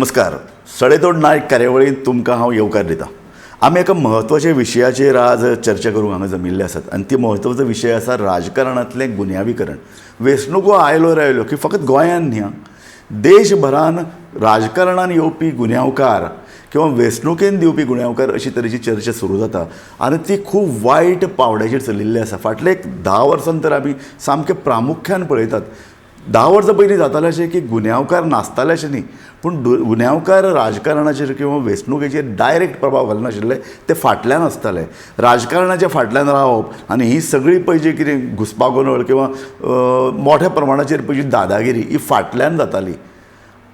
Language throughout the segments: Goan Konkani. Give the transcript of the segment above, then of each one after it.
नमस्कार. सडेतोड नायक कार्यावळींत तुमकां हांव येवकार दितां. आमी एका म्हत्वाच्या विशयाचेर आज चर्चा करूंक हांगा जमिल्ले आसात आनी ती म्हत्वाचो विशय आसा राजकारणांतलें गुन्यांवीकरण. वेंचणुको आयलो रे आयल्यो की फकत गोंयांत न्ही, देशभरान राजकारणान येवपी गुन्यांवकार किंवा वेंचणुकेन दिवपी गुन्यांवकार अशी तरेची चर्चा सुरू जाता आनी ती खूब वायट पावंड्याचेर चलिल्ली आसा. फाटले एक 10 वर्सां तर आमी सामकें प्रामुख्यान पळयतात. 10 वर्सां पयलीं जातालें अशें की गुन्यांवकार नासताले अशें न्ही, पूण गुन्यांवकार राजकारणाचेर किंवा वेंचणुकेचेर डायरेक्ट प्रभाव घालनाशिल्ले, ते फाटल्यान आसताले. राजकारणाच्या फाटल्यान रावप आनी ही सगळी पळय जी कितें घुस्पागोंदळ किंवा मोठ्या प्रमाणाचेर पळय जी दादागिरी ही फाटल्यान जाताली.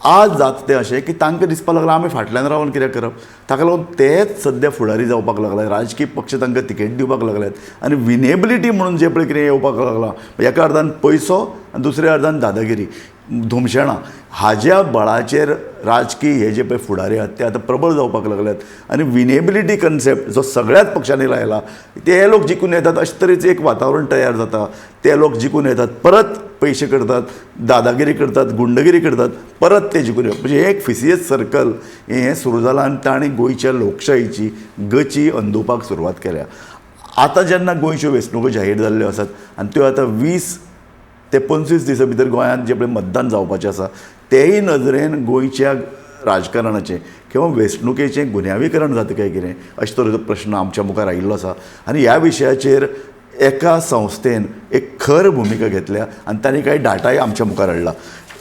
आज जाता तें अशें की तांकां दिसपाक लागलां आमी फाटल्यान रावन कितें करप, ताका लागून तेच सद्या फुडारी जावपाक लागले, राजकीय पक्ष तांकां तिकेट दिवपाक लागल्यात आनी विनेबिलिटी म्हणून जें पळय कितें येवपाक लागलां, एका अर्दान पयसो आनी दुसऱ्या अर्दान दादागिरी, धुमशेणां, हाज्या बळाचेर राजकीय हे जे पळय फुडारी आहात ते आतां प्रबळ जावपाक लागल्यात आनी विनेबिलिटी कन्सेप्ट जो सगळ्याच पक्षांनी लायला, ते लोक जिखून येतात अशे तरेचें एक वातावरण तयार जाता. ते लोक जिखून येतात, परत पयशे करतात, दादागिरी करतात, गुंडगिरी करतात, परत ते जिखून येतात. म्हणजे हे एक फिसियस सर्कल हें सुरू जालां आनी ताणें गोंयच्या लोकशाहीची गची अंदुपाक सुरवात केल्या. आतां जेन्ना गोंयच्यो वेंचणुको जाहीर जाल्ल्यो आसात आनी त्यो आतां 20 ते 25 दिसां भितर गोंयांत जें पळय मतदान जावपाचें आसा, तेय नदरेन गोंयच्या राजकारणाचें किंवा वेंचणुकेचें गुन्यांवीकरण जाता काय कितें अशे तरेचो प्रश्न आमच्या मुखार आयिल्लो आसा. आनी ह्या विशयाचेर एका संस्थेन एक खर भुमिका घेतल्या आनी तांणी कांय डाटाय आमच्या मुखार हाडला.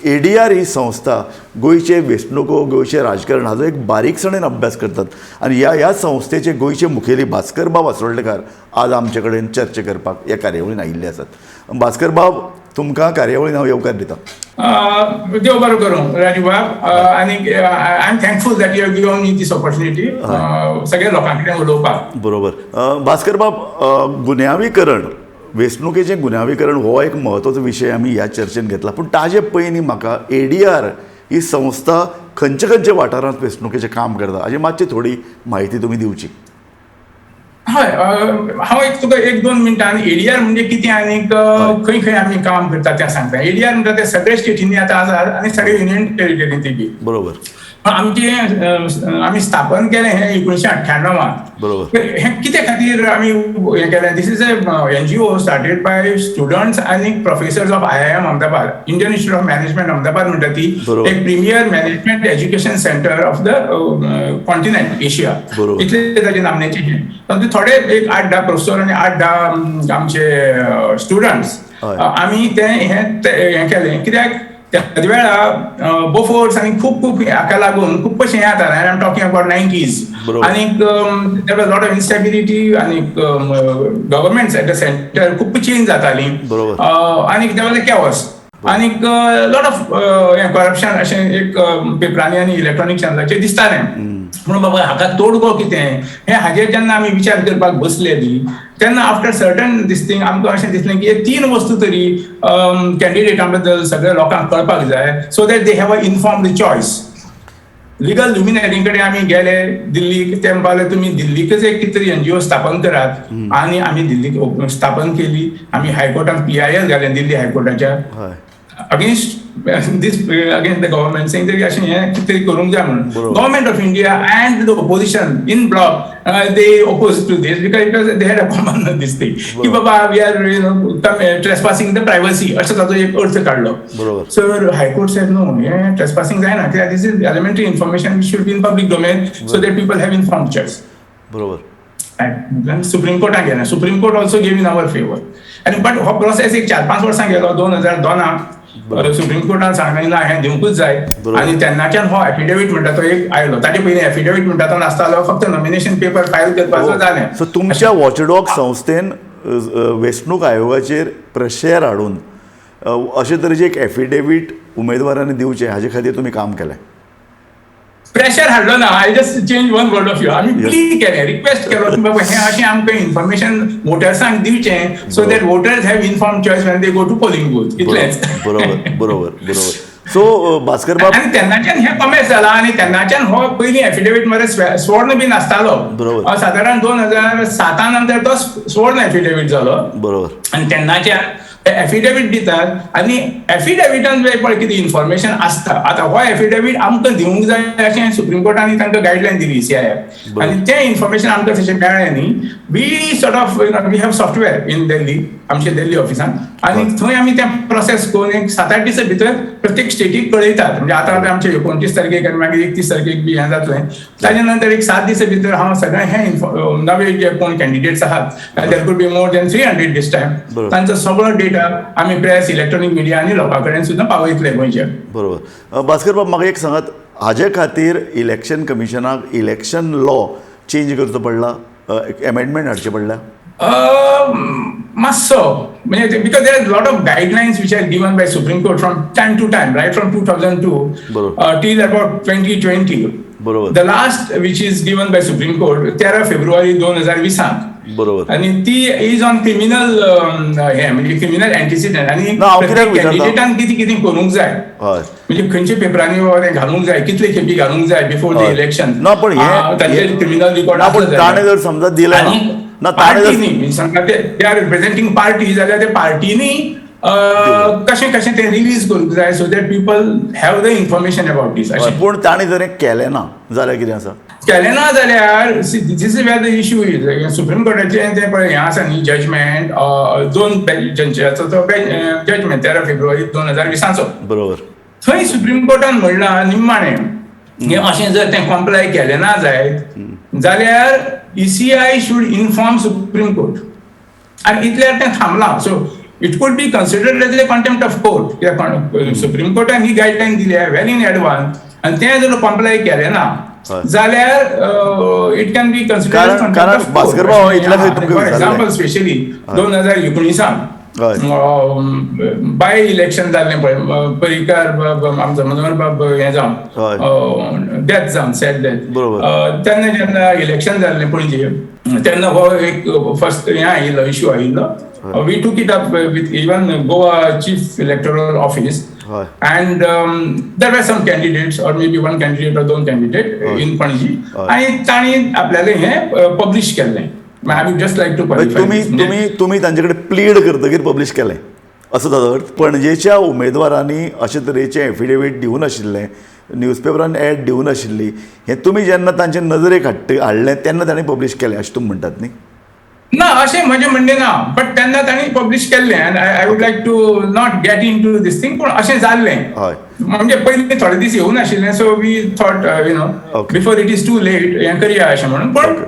ADR ही संस्था गोंयचे वेंचणुको, गोंयचें राजकारण हाजो एक बारीकसाणेन अभ्यास करतात आनी ह्या संस्थेचे गोंयचे मुखेली भास्कर बाब असोल्डेकार आज आमचे कडेन चर्चा करपाक ह्या कार्यावळीन आयिल्ले आसात. भास्कर बाब, तुमकां कार्यावळीन हांव येवकार दितां. देव बरो करूं राजू बाब, आनी I am thankful that you have given me this opportunity सगळ्या लोकां कडेन उलोवपाक. बरोबर. भास्कर बाब, गुन्यांवीकरण, वेंचणुकेचें गुन्यांवीकरण हो एक म्हत्वाचो विशय आमी ह्या चर्चेन घेतला, पूण ताजे पयलीं म्हाका ADR ही संस्था खंयच्या खंयच्या वाठारांत वेंचणुकेचें काम करता हाजी मातशी थोडी म्हायती तुमी दिवची. हय, हांव एक तुका 1-2 मिनटां ADR म्हणजे कितें आनीक खंय खंय आमी काम करता तें सांगता. ADR म्हणटा ते सगळे स्टेटींनी आतां आसा आनी सगळे युनियन टेरिटरींत बी. आमचें आमी स्थापन केलें हें 1998. हें कित्या खातीर आमी हें केलें? This is a NGO started by students आनी professors of IIM Ahmedabad, Indian Institute of Management Ahmedabad म्हणटा ती एक premier management education centre of the continent Asia, इतले ताजे नामनेचे. हें तातूंत थोडे एक 8-10 प्रोफेसर आनी 8-10 आमचे स्टुडंट्स आमी तें हें केलें कित्याक त्या वेळा बोफोर्स आनी खूब खूब हाका लागून खूब कशें हें जाता. I am talking about 90s. आनीक there was lot of instability आनीक गव्हर्मेंट्स एट the centre खूब चेंज जाताली आनीक there was a chaos आनीक लॉट ऑफ हें करप्शन अशें एक पेपरांनी आनी इलेक्ट्रॉनीक चॅनलाचेर दिसतालें. म्हणून बाबा हाका तोडगो कितें हें हाजेर जेन्ना आमी विचार करपाक बसले बी तेन्ना आफ्टर सर्टन दीस थींग आमकां अशें दिसलें की 3 वस्तू तरी कॅन्डिडेटां बद्दल सगळ्या लोकांक कळपाक जाय, so that they have a informed choice. Legal लुमिनरी कडेन आमी गेले दिल्लीक, ते म्हणपाक लागले तुमी दिल्लीकच एक कितें तरी NGO स्थापन करात आनी आमी दिल्लीक स्थापन केली. आमी हायकोर्टान PIL घालें दिल्ली हायकोर्टाच्या against this, against the government, saying तरी अशें हें कितें तरी करूंक जाय म्हणून. Government of India and the opposition in bloc, they oppose to this because they had a common this thing की बाबा we are trespassing the privacy अशें ताचो एक अर्थ काडलो. Sir, high court said no, हें ट्रेसपासिंग जायना कित्याक this is elementary information, should be in public domain so that people have informed choice. Supreme कोर्टात गेलें. Supreme Court also gave in our favour आनी बट हो प्रोसेस एक 4-5 वर्सां गेलो. 2002 सुप्रीम कोर्टान सांगलें ना, हें दिवंकूच जाय. आनी तेन्नाच्यान हो एफिडेवीट म्हणटा तो एक आयलो. ताचे पयलीं एफिडेवीट म्हणटा तो नासतालो, फक्त नॉमिनेशन पेपर फायल करपाचो, जालें. सो तुमच्या वॉचडॉग संस्थेन वेंचणूक आयोगाचेर प्रेशर हाडून अशे तरेचे एक एफिडेवीट उमेदवारांनी दिवचें हाजे खातीर तुमी काम केलें. प्रेशर हाडलो ना, I just change one word of you. आमी प्ली केलें, रिक्वेस्ट केलो की बाबा हें अशें आमकां इन्फॉर्मेशन वोटर्सांक दिवचें so that voters have informed choice when they go to polling booth, इतलेंच. बरोबर बरोबर बरोबर सो भास्कर बाब, आनी तेन्नाच्यान हें कॉमेस जाला आनी तेन्नाच्यान हो पयलीं एफिडेवीट मरे स्वर्न बी नासतालो. सादारण 2007 नंतर तो स्वर्न एफिडेवीट जालो. आनी तेन्नाच्यान एफिडेवीट दितात आनी एफिडेविटान जे पळय कितें इन्फॉर्मेशन आसता. आतां हो एफिडेवीट आमकां दिवंक जाय अशें सुप्रीम कोर्टान तांकां गायडलायन दिली ईसीआयाक आनी तें इन्फॉर्मेशन आमकां तशें मेळ्ळें न्ही. We sort of we have software in Delhi, आमच्या दिल्ली ऑफिसान, आनी थंय आमी तें प्रोसेस करून एक 7-8 दिसां भितर प्रत्येक स्टेटीक कळयतात. म्हणजे आतां आतां आमचे 29 तारखेक आनी मागीर 31 तारखेक बी हें जातलें. ताजे नंतर एक 7 दिसां भितर हांव सगळें हें नवे जे कोण कॅन्डिडेट्स आहात, there could be more than 300 this time, तांचो सगळो डेटा आमी प्रेस, इलेक्ट्रॉनीक मिडिया आनी लोकां कडेन सुद्दां पावयतले गोंयचे. बरोबर. भास्कर बाब, म्हाका एक सांगात, हाजे खातीर इलेक्शन कमिशनाक इलेक्शन लॉ चेंज करचो पडला, एमेंडमेंट हाडचें पडल्या? मातसो म्हणजे because there are lot of guidelines which are given by Supreme Court from time to time, right from 2002 till about 2020. The last which is given by Supreme Court 13 February 2020साक आनी ती is on criminal हे म्हणजे क्रिमिनल एंटिसिडंट आनी ना, हांव कित्याक विचारता? कॅन्डिडेटान कितें कितें करूंक जाय, म्हणजे खंयच्या पेपरांनी बाबा तें घालूंक जाय, कितले खेपी घालूंक जाय बिफोर the election. ना, पण हे तांचे क्रिमिनल रिकॉर्ड ना, पण ताणें जर समजा दिलें ना, ना ताणें पार्टी जर न्ही समजा ते they are representing party जाल्यार ते पार्टीनी कशें कशें तें रिलीज करूंक जाय so that people have the information about this अशें. पूण ताणें जर हें केलें ना जाल्यार कितें आसा? केलें ना जाल्यार this is where the issue is. Supreme कोर्टाचें तें पळय हें आसा न्ही जजमेंट, दोन जंचाचो तो जजमेंट 13 फेब्रुवारी 2020चो. थंय सुप्रीम कोर्टान म्हणलां निमाणें हें अशें जर तें कॉम्प्लाय केलें ना जायत जाल्यार ECI should inform Supreme Court आनी इतल्यार तें थांबलां. So it could be considered as a contempt of court कित्याक सुप्रीम कोर्टान ही गायडलायन दिल्या वेल इन एडवान्स आनी तें जर कॉम्प्लाय केलें ना जाल्यार it can be considered. कारण भास्कर भाऊ, इतल्या खातीर तुमकां फॉर विचारलें. एग्जाम्पल, स्पेशली 2019 बाय इलेक्शन जाल्लें पळय, पर्रीकार आमचो मनोहर बाब हें जावन डेथ जावन, सॅड डेथ. तेन्ना जेन्ना इलेक्शन जाल्लें पणजे तेन्ना हो एक फर्स्ट हें आयिल्लो, इशू आयिल्लो. We took it up with even Goa Chief Electoral Office and there were some candidates or maybe one candidate or दोन कॅन्डिडेट इन पणजी आनी तांणी आपल्याले हें पब्लिश केल्लें. I would just like to तुमी तुमी तुमी तांचे कडेन प्लीड करतकीर पब्लिश केलें असो ताजो अर्थ? पणजेच्या उमेदवारांनी अशे तरेचें एफिडेवीट दिवं नाशिल्लें, न्यूजपेपरान एड दिवं नाशिल्ली, हें तुमी जेन्ना तांचे नजरेक हाडलें तेन्ना तांणी पब्लिश केलें अशें तुमी म्हणटात न्ही? ना, अशें म्हजें म्हणणें ना, बट तेन्ना तांणी पब्लिश केल्लें आनी I would like to not get into this thing, पूण अशें जाल्लें. म्हणजे पयलीं थोडे दीस येवं नाशिल्लें, so we thought before it is too late हें करया अशें म्हणून. पूण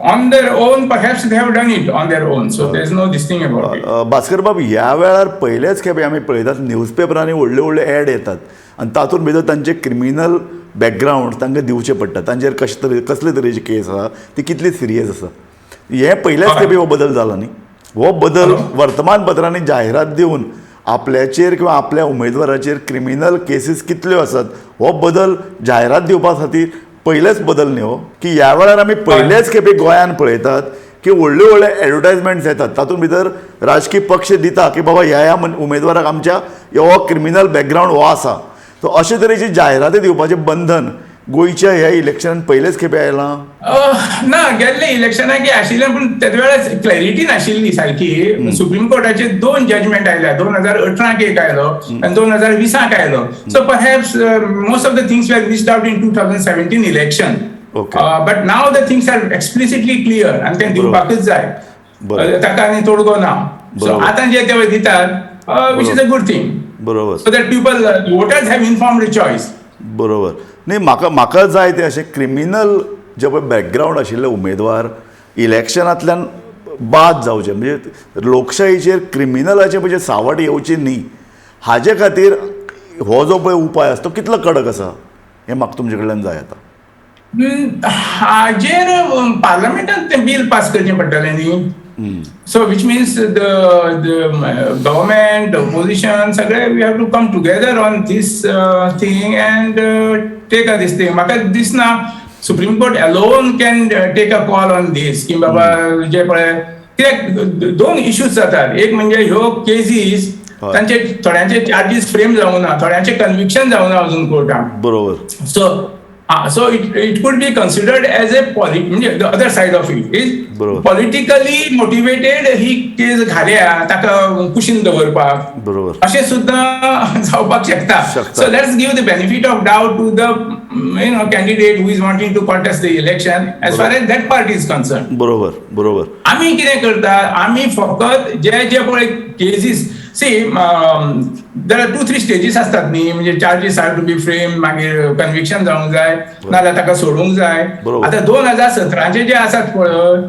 on their own, perhaps they have done it on their own, so there is no this thing about it. Bhaskar बाब, ह्या वेळार पयलेच खेपे आमी पळयतात न्यूजपेपरांनी व्हडले व्हडले एड येतात आनी तातूंत भितर तांचे क्रिमिनल बॅकग्रावंड तांकां दिवचें पडटा, तांचेर कशे तरे कसले तरेची केस आसा, ती कितली सिरियस आसा. हे पयलेच खेपे हो बदल जाला न्ही? हो बदल वर्तमानपत्रांनी जाहिरात दिवन आपल्याचेर किंवा आपल्या उमेदवाराचेर क्रिमिनल केसीस कितल्यो आसात हो बदल जाहिरात दिवपा खातीर पयलेच बदल न्ही हो, की ह्या वेळार आमी पयलेच खेपे गोंयान पळयतात की व्हडले व्हडले एडवर्टायजमेंट्स येतात, तातूंत भितर राजकीय पक्ष दिता की बाबा ह्या ह्या उमेदवाराक आमच्या हो क्रिमिनल बॅकग्रावंड हो आसा. सो अशे तरेची जायराती दिवपाचें बंधन गोंयच्या ह्या इलेक्शनान पयलेच खेपे आयलां? ना, गेल्ले इलेक्शनाक आशिल्लें, पूण तेदे वेळार क्लॅरिटी नाशिल्ली सारकी. सुप्रीम कोर्टाचे दोन जजमेंट आयल्या, 2018क एक आयलो आनी 2020क आयलो. So perhaps most of the things were missed out in 2017 election, but now the things are explicitly clear आनी तें दिवपाकच जाय. ताका आनी तोडगो ना. सो आतां जे ते दितात, which is a good thing, so that people, voters have informed choice. बरोबर. न्ही, म्हाका जाय ते अशें क्रिमिनल जे पळय बॅकग्रावंड आशिल्ले उमेदवार इलेक्शनांतल्यान बाद जावचे, म्हणजे लोकशाहीचेर क्रिमिनलाचें म्हणजे सावट येवची न्ही, हाजे खातीर हो जो पळय उपाय आसा तो कितलो कडक आसा हें म्हाका तुमचे कडल्यान जाय आतां. हाजेर पार्लमेंटान तें बील पास करचें पडटलें न्ही. So which means the government, opposition सगळे we have to come together on this thing and take a this thing. म्हाका दिसना Supreme Court alone can take a call on this की बाबा जे पळय, कित्याक दोन इश्यूज जातात. एक म्हणजे ह्यो केसीस तांचे थोड्यांचे चार्जीस फ्रेम जावंक ना, थोड्यांचे कन्विक्शन जावंक ना अजून कोर्टान. बरोबर so So it could be considered as a म्हणजे the other side of it is politically motivated he case घाल्या ताका कुशीन दवरपाक, बरोबर, अशें सुद्दां जावपाक शकता. So let's give the benefit of doubt to the candidate who is wanting to contest the election as far as that part is concern. बरोबर बरोबर. आमी कितें करता, आमी फकत जे जे पळय cases, see there are 2-3 stages असतात न्ही, म्हणजे charges have to be frame, मागीर कन्विक्शन जावंक जाय, नाजाल्यार ताका सोडूंक जाय. आतां 2017 जे आसात पळय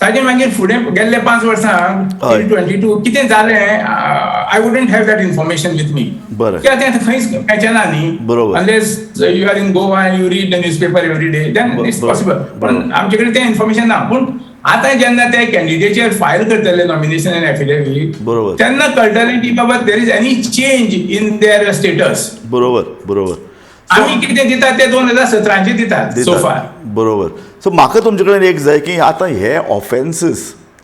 ताजे मागीर फुडें गेल्ले 5 वर्सांक 22 कितें जालें, I wouldn't have that information with me, कित्याक तें खंयच मेळचें ना न्ही, unless you are in Goa and you read the newspaper every day, then it's possible. पण आमचे कडेन तें इन्फॉर्मेशन ना. पूण आतां जेन्ना ते कॅन्डिडेचर फायल करतले नॉमिनेशन आनी एफिडेवीट, तेन्ना कळटलें की बाबा there is any change in their status. बरोबर बरोबर. आमी कितें दितात ते 2017 दितात सो फार. बरोबर. सो म्हाका तुमचे कडेन एक जाय की आतां हे ऑफेन्सीस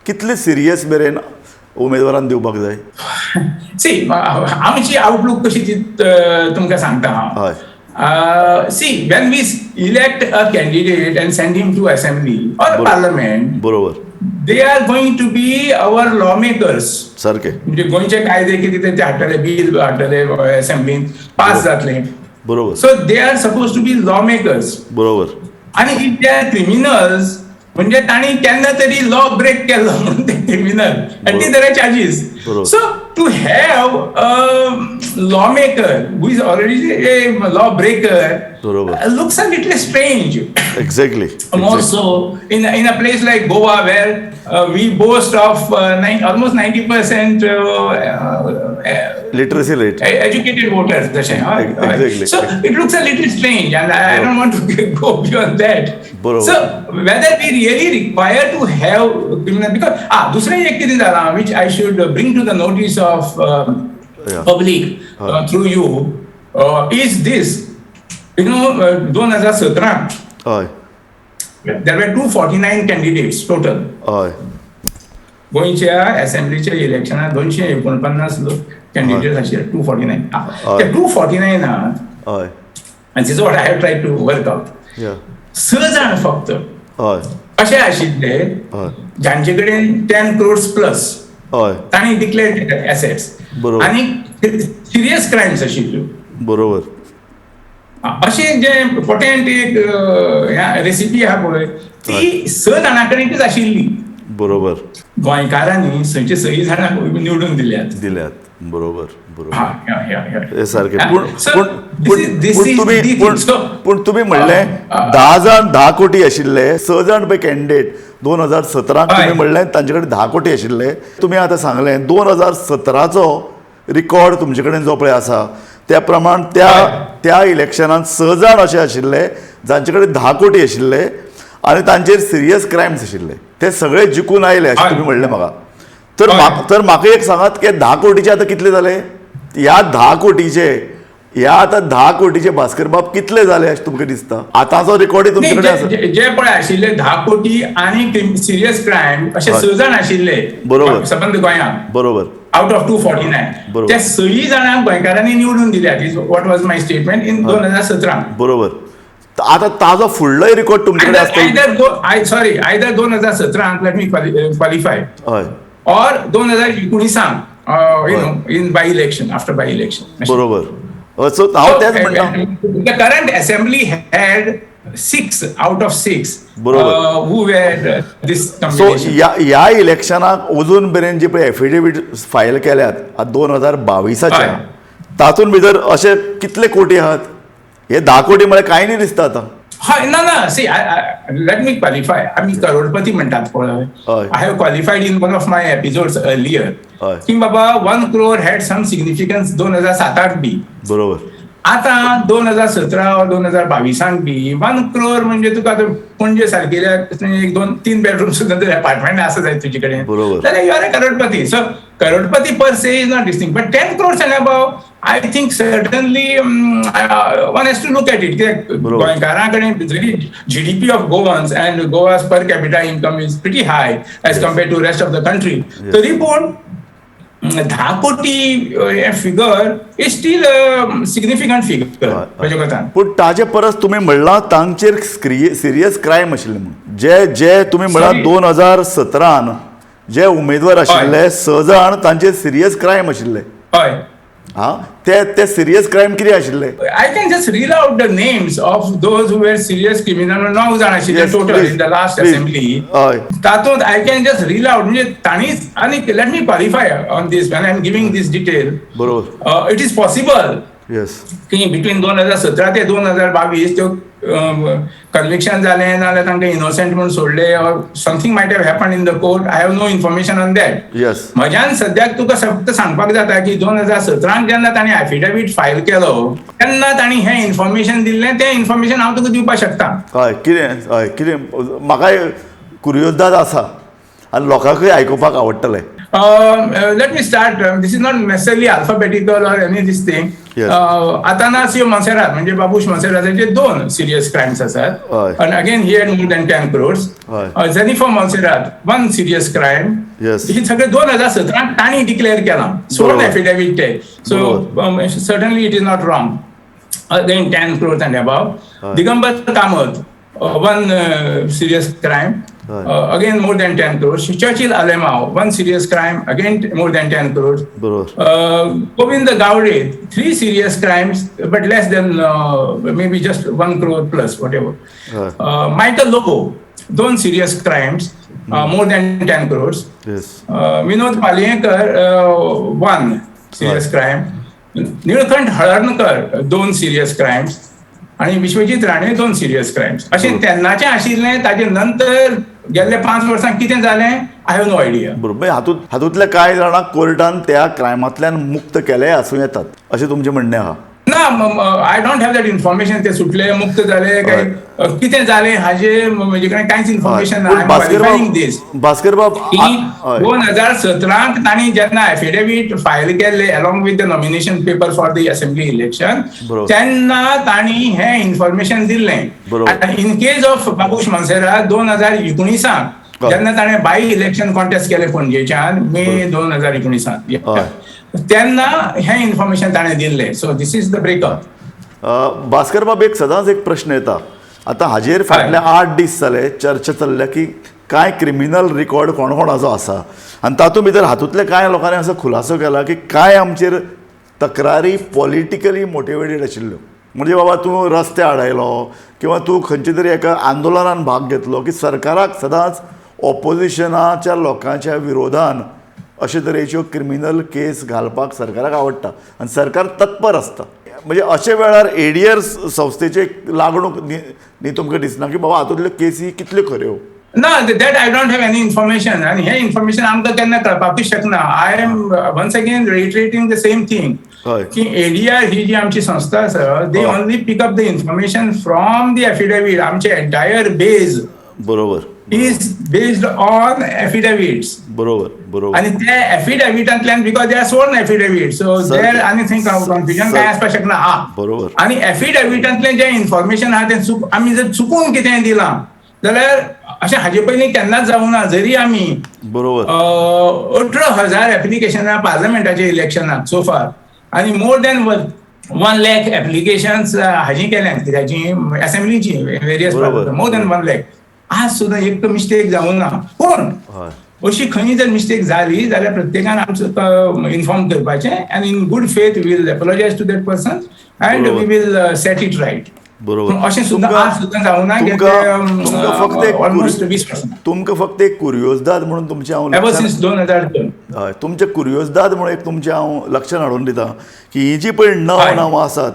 कितले सिरियस मेरेन उमेदवारान दिवपाक जाय? सी, आमची आउटलूक कशी ती तुमकां सांगता हांव. See, when we elect a candidate and send him to assembly or parliament, बरोबर, they are going to be our lawmakers. सारखे. म्हणजे गोंयचे कायदे कितें ते हाडटले, बिल हाडटले असेंब्लीन पास जातले. बरोबर. So they are supposed to be lawmakers. बरोबर. आणि if they are criminals, म्हणजे तांणी केन्ना तरी लॉ ब्रेक केलो म्हणून ते क्रिमिनल आनी ते there are charges. So to have a lawmaker who is already a law breaker looks a little strange. Exactly. More so in a place like Goa where we boast of almost 90% literacy rate, educated voters. Exactly. So it looks a little strange, and I don't want to go beyond that. So whether we really require to have criminal, because दुसरें एक कितें जालां which I should bring to the notice of public through you is this, you know, 2017 there were 249 candidates total. गोंयच्या असेंब्लीच्या इलेक्शनाक 249 लोक कॅन्डिडेट आशिल्ले, 249. ते 249 and this is what I have tried to work out. 6 जाण फक्त अशे आशिल्ले जांचे कडेन 10 crores plus तांणी डिक्लेअर केले एसेट्स आनी सिरियस क्रायम्स आशिल्ल्यो. बरोबर. अशें जे पोटेंट एक रेसिपी आहा पळय ती 6 जाणां कडेनच आशिल्ली. बरोबर. गोंयकारांनी सयचे 6 जाणांक निवडून दिल्यात. बरोबर बरोबर. सारकें. पूण तुमी म्हणलें 10 जाण 10 कोटी आशिल्ले, 6 जाण पळय कॅन्डिडेट 2017 तुमी म्हणलें तांचे कडेन 10 कोटी आशिल्ले. तुमी आतां सांगलें 2017चो रिकॉर्ड तुमचे कडेन जो पळय आसा त्या प्रमाण त्या त्या इलेक्शनान 6 जाण अशे आशिल्ले जांचे कडेन 10 कोटी आशिल्ले आनी तांचेर सिरियस क्रायम्स आशिल्ले, ते सगळे जिखून आयले अशें तुमी म्हणलें म्हाका. तर तर म्हाका एक सांगात की 10 कोटीचे आतां कितले जाले? ह्या 10 कोटीचे, ह्या आतां 10 कोटीचे भास्कर बाब कितले जाले अशें तुमकां दिसता? आतांचो रिकॉर्डूय तुमचे कडेन आसा. जे पळय आशिल्ले 10 कोटी आनी सिरियस क्रायम अशे 6 जाण आशिल्ले. बरोबर. सबंद गोंयांत. बरोबर. Out of 249 त्या 6 जाणांक गोंयकारांनी निवडून दिल्यात, is what was my statement in 2017. बरोबर. आतां ताजो फुडलोय रिकॉर्ड तुमचे कडेन आसता. Sorry, either 2017 let me qualify, हय, or 2019 you know, in by election, after by election. बरोबर. सो हांव तेच म्हणटा, the current assembly had 6 out of 6 who were this combination. So ह्या इलेक्शनाक अजून मेरेन जी पळय एफिडेवीट फायल केल्यात 2022च्या, तातूंत भितर अशे कितले कोटी आहात? हे 10 कोटी म्हळ्यार कांय न्ही दिसता आतां. हय, ना ना, सी, let me qualify. आमी करोडपती म्हणटात पळय, I have qualified in one of my episodes earlier की बाबा 1 crore had some significance 2007 बी. बरोबर. आतां 2017 वा 2022 बी 1 crore म्हणजे तुका आतां पणजे सारकेल्या 1, 2, 3 बेडरूम सुद्दां जर एपार्टमेंट आसा जायत तुजे कडेन जाल्यार you are a crorepati. So crorepati per se is not this thing, but 10 crores and above I think certainly one has to look at it. कित्याक गोंयकारां कडेन जरी GDP of Goans and Goa's per capita income is pretty high as compared to rest of the country, तरी पूण 10 कोटी हें figure is still significant figure म्हज्या कोतान. पूण ताजे परस तुमी म्हणलां तांचेर सिरियस क्रायम आशिल्ले म्हणून, जे जे तुमी म्हणलां, Sorry. 2017न जे उमेदवार आशिल्ले स जाण, तांचेर सिरियस क्रायम आशिल्ले. हा, ते ते सिरियस क्रायम कितें आशिल्ले? I can just read out the names of those who were serious criminal. णव जाण आशिल्ले total in the last assembly. तातूंत I can just read out, म्हणजे तांणीच, आनी let me qualify on this when I am giving this detail. It is possible की बिटवीन 2017 ते 2022 त्यो कन्विक्शन जालें, नाजाल्यार तांकां इनोसंट म्हणून सोडले, something might have happen in the court. I have no information on that. म्हज्यान सद्याक तुका फक्त सांगपाक जाता की 2017 जेन्ना तांणी एफिडेवीट फायल केलो तेन्ना तांणी हें इन्फॉर्मेशन दिल्लें. तें इन्फॉर्मेशन हांव तुका दिवपाक शकता. हय, कितें? हय, कितें? म्हाकाय कुरियोजदाद आसा आनी लोकांकूय आयकुपाक आवडटलें. Let me start. This is not necessarily alphabetical or any this thing. Atanasio Monserrate म्हणजे बाबूश मोन्सेराताचे दोन सिरियस क्रायम्स आसात आणि again he had more than 10 crores. Jennifer Monserrate, one serious crime. ही सगळे 2017 तांणी डिक्लेअर केलां, सोड एफिडेवीट ते, so certainly it is not wrong. Again 10 crores and above. Digambar Kamat, one serious crime, again more than 10 crores. Churchill Alemao, one serious crime, again more than 10 crores. Govind Gawde, three serious crimes, but less than maybe just 1 crore plus, whatever. Michael Lobo, दोन serious crimes, more than 10 crores. Vinod Palyekar, one serious crime. Nilkanth Halarnkar, दोन सिरियस क्रायम्स आणि विश्वजीत राणे, दोन सिरियस क्रायम्स. अशें तेन्नाचें आशिल्लें. ताजे नंतर गेल्ले 5 वर्सां कितें जालें, I have no idea. बरोबर. हातूंतल्या कांय जाणांक कोर्टान त्या क्रायमांतल्यान मुक्त केले आसूं येतात, अशें तुमचें म्हणणें आहा? ना, I don't have that information. ते सुटले, मुक्त जाले काय कितें जालें, हाजे म्हजे कडेन कांयच इन्फॉर्मेशन ना. भास्कर दीस बाब, भास्कर बाब, की 2017 तांणी जेन्ना एफिडेवीट फायल केल्ले along with the nomination paper for the assembly election, तेन्ना तांणी हें इन्फॉर्मेशन दिल्लें. In case of Babush Monserrate, 2019 जेन्ना ताणें बाय इलेक्शन कॉन्टेस्ट केलें पणजेच्यान मे 2019, तेन्ना हें इन्फॉर्मेशन ताणें दिल्लें. So this is the breakup. Bhaskar बाब, एक सदांच एक प्रश्न येता. आतां हाजेर फाटले 8 दीस जाले चर्चा चल्ल्या की कांय क्रिमिनल रिकॉर्ड कोण कोणाचो आसा आनी तातूंत भितर हातूंतले कांय लोकांनी असो खुलासो केला की कांय आमचेर तक्रारी पॉलिटिकली मोटिवेटेड आशिल्ल्यो. म्हणजे बाबा तूं रस्ते आडायलो किंवा तूं खंयच्या तरी एका आंदोलनान भाग घेतलो की सरकाराक सदांच ऑपोजिशनाच्या लोकांच्या विरोधान अशे तरेच्यो क्रिमिनल केस घालपाक सरकाराक आवडटा आनी सरकार तत्पर आसता. म्हणजे अशे वेळार एडीआर संस्थेची लागणूक न्ही तुमकां दिसना की बाबा हातूंतल्यो केसी कितल्यो खऱ्यो? ना, that I don't have any information आनी हें इन्फॉर्मेशन आमकां केन्ना कळपाकूच शकना. I am once again reiterating the same thing की एडीआर ही जी आमची संस्था आसा, they only pick up the information from the affidavit. आमचे entire base is based on affidavits. बरोबर बरोबर आणि ते एफिडेविटांतल्यान, because they are sworn affidavit, so there आनी थंय कन्फ्युजन काय आसपाक शकना हा. आणि एफिडेविटांतलें जें इन्फॉर्मेशन आहा तें चुक आमी जर चुकून कितेंय दिलां जाल्यार, अशें हाजे पयलीं केन्नाच जावूं ना. जरी आमी 18,000 एप्लिकेशनां पार्लमेंटाच्या इलेक्शनाक सो फार आणि more than 1 lakh applications हाजी केल्यात, कित्याची, असेंब्लीची various, more than 1 lakh, आज सुद्दां एक मिस्टेक जावूं ना. पूण अशी खंय जर मिस्टेक जाली जाल्यार प्रत्येकान आमचो इन्फॉर्म करपाचें आनी in good faith we'll apologize to that person and we will set it right. अशें सुद्दां आज सुद्दां जावना. ऑलमोस्ट 20 वर्सां. तुमकां फक्त एक कुरियोजदाद म्हणून तुमचें हांव एवर सिन्स 2002. हय, तुमचें कुरियोजदाद म्हणून एक तुमचें हांव लक्षांत हाडून दिता की ही जी पळय णव नांवां आसात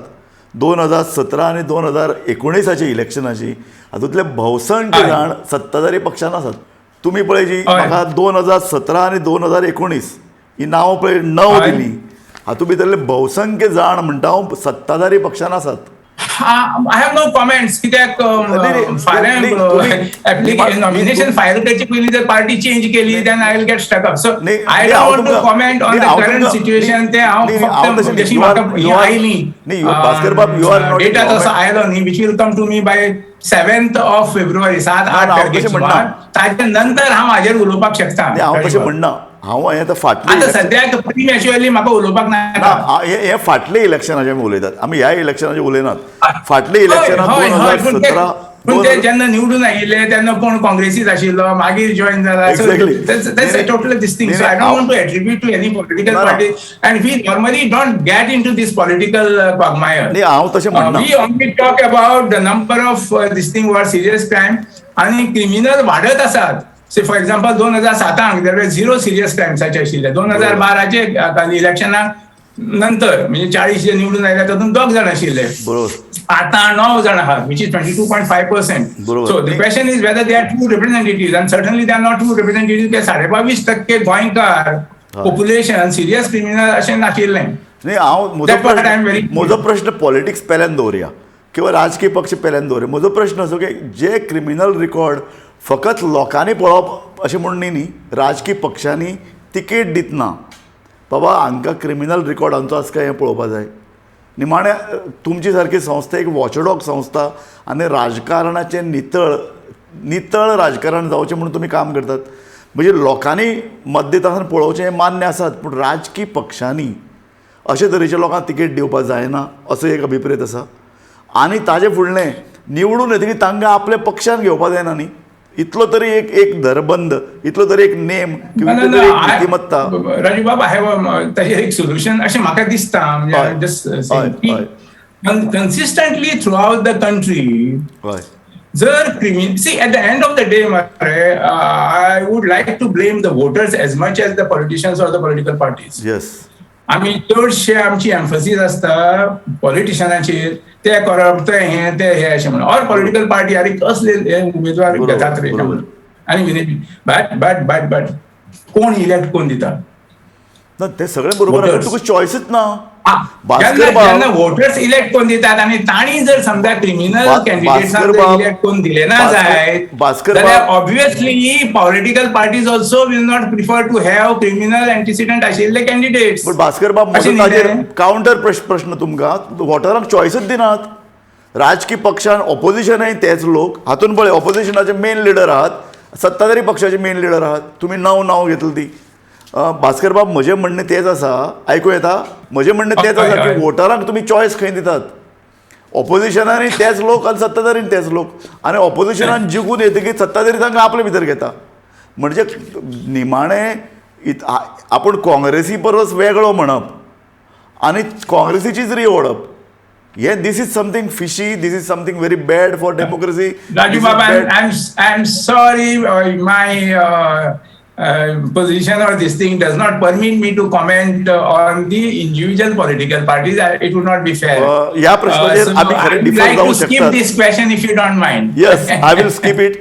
2017 आनी 2019च्या इलेक्शनाची, हातूंतले भोवसंख्य जाण सत्ताधारी पक्षान आसात. तुमी पळय जी म्हाका 2017 आनी 2019 ही नांवां पळय 9 दिली, हातूंत भितरले भोवसंख्य जाण म्हणटा हांव सत्ताधारी पक्षान आसात. I have no comments, कित्याक फाल्यां नॉमिनेशन फायल करचे पयलीं जर पार्टी चेंज केली, then I will get stuck up. So I don't want to comment on the current situation. ते हांव फक्त जशी म्हाका आयली भास्कर बाब, you are data तसो आयलो न्ही, which will come to me by 7th of February, 7-8 तारखेक सुमार, ताच्या नंतर हांव हाजेर उलोवपाक शकता. हांव तशें म्हणना. हांव हें आतां फाटलें सद्याक प्रीमॅच्युअरली म्हाका उलोवपाक ना. हें फाटलें इलेक्शनाचें आमी उलयतात, आमी ह्या इलेक्शनाचें उलयनात. फाटलें इलेक्शनाक 2017 पूण ते जेन्ना निवडून आयिल्ले तेन्ना कोण काँग्रेसीत आशिल्लो, मागीर जॉयन जाला. Total this thing. So I don't want to attribute to any political party and we normally don't get into this political quagmire. हांव तशें म्हणना. We only talk about the number of this thing were serious crime आनी क्रिमिनल वाडत आसात. For example 2007 there were 0 serious क्रायम्साचे आशिल्ले. 2012 इलेक्शनाक नंतर म्हणजे 40 जे निवडून आयले तातूंत 2 जाण आशिल्ले, आतां 9 जाण आहात, which is 22.5%. So the question is whether they are true representative, and certainly they are not true representative. 22.5% गोंयकार पॉप्युलेशन सिरियस क्रिमिनल अशें नाशिल्लें. न्ही, हांव म्हजो प्रश्न पॉलिटिक्स पेल्यान दवरया किंवा राजकीय पक्ष पेल्यान दवरया. म्हजो प्रश्न असो की जे क्रिमिनल रिकॉर्ड फकत लोकांनी पळोवप अशें म्हूण न्ही, न्ही राजकीय पक्षांनी तिकेट दितना बाबा हांकां क्रिमिनल रिकॉर्ड हांचो आसा काय हें पळोवपा जाय. निमाणें तुमची सारकी संस्था एक वॉचडॉग संस्था आनी राजकारणाचें नितळ नितळ राजकारण जावचें म्हणून तुमी काम करतात. म्हणजे लोकांनी मत दिता आसतना पळोवचें हें मान्य आसात, पूण राजकीय पक्षांनी अशे तरेच्या लोकांक तिकेट दिवपाक जायना असो एक अभिप्रेत आसा. आनी ताजे फुडलें निवडून येतकीर तांकां आपल्या पक्षान घेवपाक जायना न्ही, इतलो तरी एक एक धरबंद, इतलो तरी एक नेम किंवा इतलो तरी एक नीतिमत्ता. राजू बाब, I have ताजेर एक सोल्युशन अशें म्हाका दिसता. Consistently throughout the country जर see at the end of the day मरे, I would like to blame the voters as much as the politicians or the political parties. Yes, आमी चडशे आमची एम्फसीस आसता पॉलिटिशनाचेर, ते करप, ते हें, ते हें अशें म्हणून. ऑर पॉलिटिकल पार्टी अरे कसले हे उमेदवार घेतात रे आनी बट बट बट बट कोण इलेक्ट कोण दिता ना ते सगळें बरोबर, तुका चॉयसूच ना. जेन्ना वोटर्स इलेक्ट कोण दितात आनी तांणी जर समजा क्रिमिनल कॅन्डिडेट्सांक इलेक्ट कोण दिले ना जायत जाल्यार obviously political parties also will not prefer to have criminal antecedent आशिल्ले कॅन्डिडेट्स. पूण भास्कर बाब, म्हजो ताजेर कावंटर प्रश्न तुमकां, वोटरांक चॉयसूच दिनात राजकीय पक्षान. ऑपोजिशनय तेच लोक हातून पळय, ऑपोजिशनाचे मेन लिडर आहात, सत्ताधारी पक्षाचे मेन लिडर आहात, तुमी नांव नांव घेतली ती. भास्कर बाब, म्हजें म्हणणें तेंच आसा, आयकूं येता? म्हजें म्हणणें तेंच आसा की वोटरांक तुमी चॉयस खंय दितात? ऑपोजिशनांनी तेच लोक आनी सत्ताधारीन तेच लोक, आनी ऑपोजिशनान जिखून येतकीर सत्ताधारी तांकां आपले भितर घेता. म्हणजे निमाणें आपूण काँग्रेसी परस वेगळो म्हणप आनी काँग्रेसीचीच री ओडप, हें this is something fishy, this is something very bad for democracy. Raju Bab, I am sorry, my position or this thing does not permit me to comment on the individual political parties. It would not be fair. ह्या प्रश्नाचेर आमी खरें डिफर जावंक शकतात. Skip this question if you don't mind. Yes, I will skip it.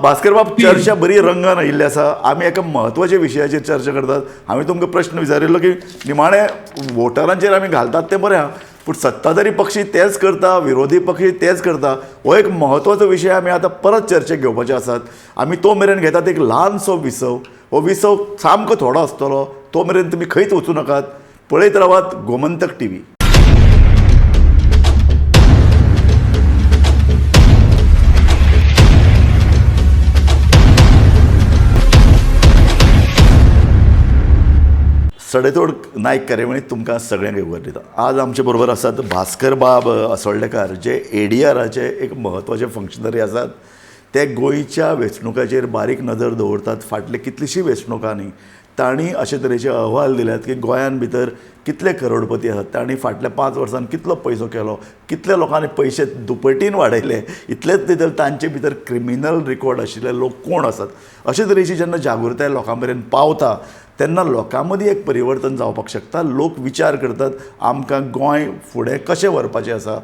Bhaskar बाब, चर्चा बरी रंगान आयिल्ली आसा. आमी एका म्हत्वाच्या विशयाचेर चर्चा करतात. हांवें तुमकां प्रश्न विचारिल्लो की निमाणें वोटरांचेर आमी घालतात तें बरें आहा, पूण सत्ताधारी पक्षी तेच करता, विरोधी पक्षी तेच करता. हो एक म्हत्वाचो विशय आमी आतां परत चर्चेक घेवपाचे आसात. आमी तो मेरेन घेतात एक ल्हानसो विसव. हो विसव सामको थोडो आसतलो, तो मेरेन तुमी खंयच वचूं नाकात, पळयत रावात गोमंतक टीव्ही. सडेतोड नायक कार्यावळींत तुमकां सगळ्यांक येवकार दिता. आज आमचे बरोबर आसात भास्कर बाब असोल्डेकार, जे ADRाचे एक म्हत्वाचे फंक्शनरी आसात. ते गोंयच्या वेंचणुकाचेर बारीक नदर दवरतात. फाटले कितलीशीं वेंचणुकांनी तांणी अशे तरेचे अहवाल दिल्यात की गोंयान भितर कितले करोडपती आसात, तांणी फाटल्या 5 वर्सांत कितलो पयसो केलो, कितल्या लोकांनी पयशे दुपटीन वाडयले, इतलेच न्ही तर तांचे भितर क्रिमिनल रिकॉर्ड आशिल्ले लोक कोण आसात. अशे तरेची जेन्ना जागृताय लोकां मेरेन पावता तेन्ना लोकां मदीं एक परिवर्तन जावपाक शकता. लोक विचार करतात आमकां गोंय फुडें कशें व्हरपाचें आसा,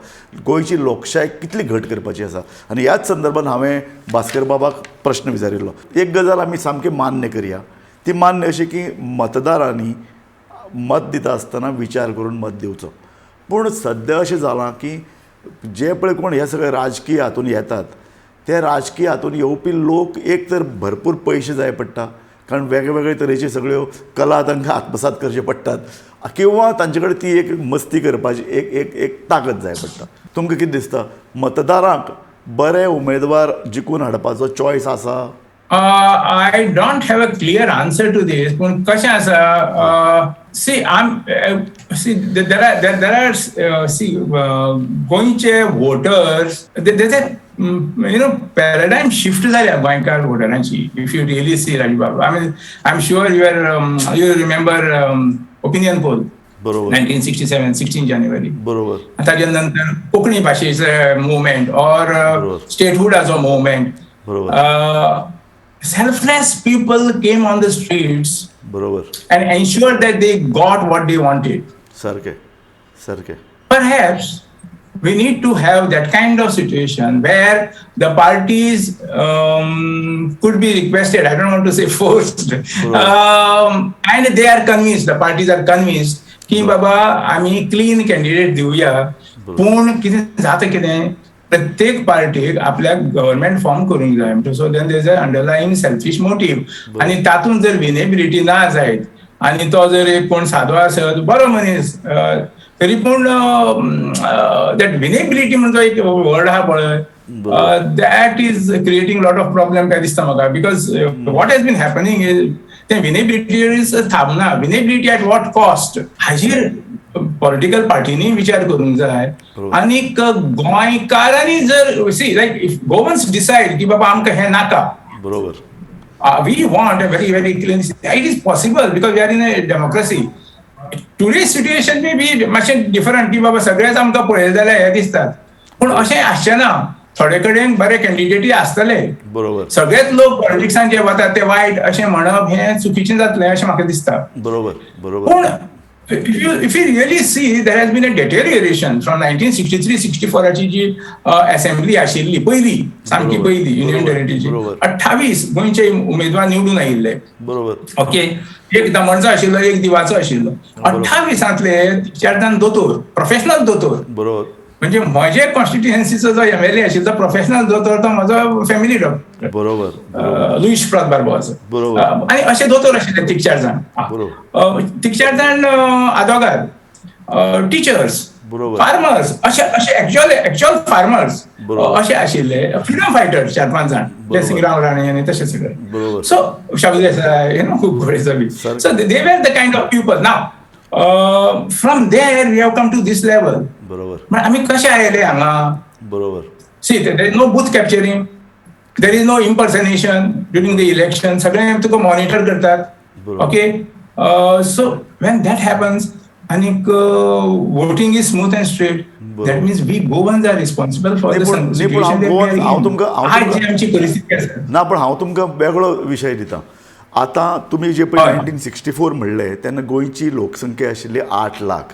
गोंयची लोकशाय कितली घट करपाची आसा. आनी ह्याच संदर्भात हांवें भास्कर बाबाक प्रश्न विचारिल्लो. एक गजाल आमी सामकी मान्य करया, ती मान्य अशी की मतदारांनी मत दिता आसतना विचार करून मत दिवचो. पूण सद्या अशें जालां की जे पळय कोण हे सगळे राजकीय हातून येतात, ते राजकीय हातून येवपी लोक एक तर भरपूर पयशे जाय पडटा, कारण वेगवेगळे तरेची सगळ्यो कला तांकां आत्मसात करच्यो पडटात, किंवा तांचे कडेन ती एक मस्ती करपाची एक एक एक ताकद जाय पडटा. तुमकां कितें दिसता, मतदारांक बरे उमेदवार जिखून हाडपाचो चॉयस आसा? I don't have a clear answer to this. पूण कशें आसा, see, I'm see, there are, see, गोंयचे voters, there's a paradigm shift जाल्या गोंयकार वोटरांची. If you really see, Rajubab, I mean, I am sure you remember opinion poll, 1967, 16 January. ताच्या नंतर कोंकणी भाशेचे मुवमेंट ऑर स्टेटहुडाचो movement. Selfless people came on the streets and ensured that they got what they wanted. सारकें सारकें. Perhaps we need to have that kind of situation where the parties could be requested, I don't want to say forced, and they are convinced, the parties are convinced की बाबा आमी क्लीन कॅन्डिडेट दिवया. पूण कितें जाता, कितें प्रत्येक पार्टीक आपल्याक गव्हर्मेंट फॉर्म करूंक जाय. So then there is a underlying selfish motive आनी तातूंत जर विनेबिलिटी ना जायत आनी तो जर एक कोण सादो आसत, बरो मनीस, तरी पूण that विनेबिलिटी म्हणून एक वर्ड आहा पळय, that is creating lot of problem काय दिसता म्हाका, because what has been happening is तें विनेबिलिटी is थांबना. विनेबिलिटी एट what cost हाजेर पॉलिटिकल पार्टीनी विचार करूंक जाय. आनीक गोंयकारांनी जर, see, like if Goans decide की बाबा आमकां हें नाका, we want a very, very clean, it is possible because we are in a democracy. Today's situation may be मातशें डिफरंट की बाबा सगळेच आमकां पळयले जाल्यार हे दिसतात, पूण अशें आसचें ना. थोडे कडेन बरे कॅन्डिडेटूय आसतले. सगळेच लोक पॉलिटिक्सान जे वतात ते वायट अशें म्हणप हें चुकीचें जातलें अशें म्हाका दिसता. बरोबर बरोबर पूण if you really see, there has been a deterioration from 1963 64 ji assembly आशिल्ली पयली, सामकी पयली युनियन टेरिटरीची, 28 गोंयचे उमेदवार निवडून आयिल्ले. ओके, एक दमणचो आशिल्लो, एक दिवाचो आशिल्लो. 28तांतले चार जाण दोतोर, प्रोफेशनल दोतोर. म्हणजे म्हजे कॉन्स्टिट्युएन्सीचो जो एमएलए आशिल्लो प्रोफेशनल दोतोर, तो म्हजो फॅमिली डॉक्टर, बरोबर लुईस प्रॉत बार्बोज. आनी अशे दोतोर आशिल्ले तीग चार जाण, तीग चार जाण आदोगाद, टिचर्स, फार्मर्स, अशे अशे एक्च्युअल फार्मर्स अशे आशिल्ले, फ्रिडम फायटर्स चार पांच जाण, जयसिंगराव राणे आनी तशे सगळे. सो शाबू देसाय, you know, खूब घोडेचो बी. So they were the kind of people. Now from there we have come to this level. आमी कशे आयले हांगा? See, there is no booth capturing, there is no impersonation during the election. सगळे तुका मॉनिटर करतात. Okay, so when that happens आनीक voting is smooth and straight, that means we Goans are responsible for the situation. हांव तुमकां आज जी आमची परिस्थिती आसा. ना, पण हांव तुमकां वेगळो विशय दिता. आतां तुमी जे पळय 1964 म्हणलें, तेन्ना गोंयची लोकसंख्या आशिल्ली 8 लाख.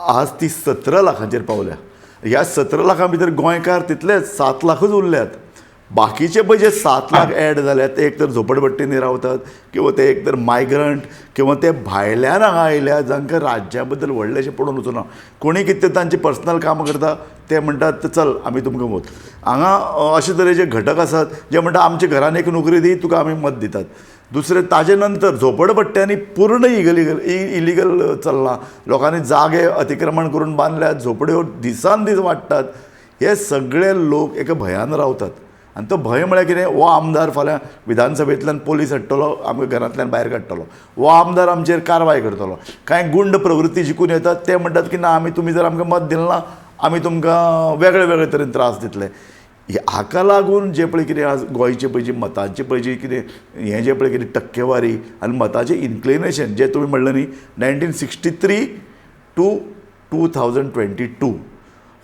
आज ती 17 लाखांचेर पावल्या. ह्या 17 लाखां भितर गोंयकार तितलेच 7 लाखूच उरल्यात. बाकीचे पळय जे 7 लाख एड जाल्यात, ते एक तर झोपडपट्टींनी रावतात किंवा ते एक तर मायग्रंट किंवा ते भायल्यान हांगा आयल्या, जांकां राज्या बद्दल व्हडलेशें पडून वचूना. कोणी कितें तांची पर्सनल कामां करता, ते म्हणटात चल आमी तुमकां मत. हांगा अशे तरेचे घटक आसात जे म्हणटा आमच्या घरान एक नोकरी दी तुका, आमी मत दितात. दुसरें, ताजे नंतर झोपडपट्ट्यांनी पूर्ण इगलिगल इलिगल चल्लां. लोकांनी जागे अतिक्रमण करून बांदल्यात, झोपड्यो दिसान दीस वाडटात. हे सगळे लोक एका भंयान रावतात आनी तो भंय म्हळ्यार कितें? हो आमदार फाल्यां विधानसभेंतल्यान पोलीस हाडटलो, आमकां घरांतल्यान भायर काडटलो, हो आमदार आमचेर कारवाय करतलो. कांय गुंड प्रवृत्ती जिखून येतात, ते म्हणटात की ना, आमी तुमी जर आमकां मत दिलें ना, आमी तुमकां वेगळे वेगळे तरेन त्रास दितले. हाका लागून जे पळय कितें आज गोंयचे पळय जी मतांचे पळय जी कितें हें जें पळय कितें टक्केवारी आनी मताचें इन्क्लिनेशन जें तुमी म्हणलें न्ही, 1963 to 2022,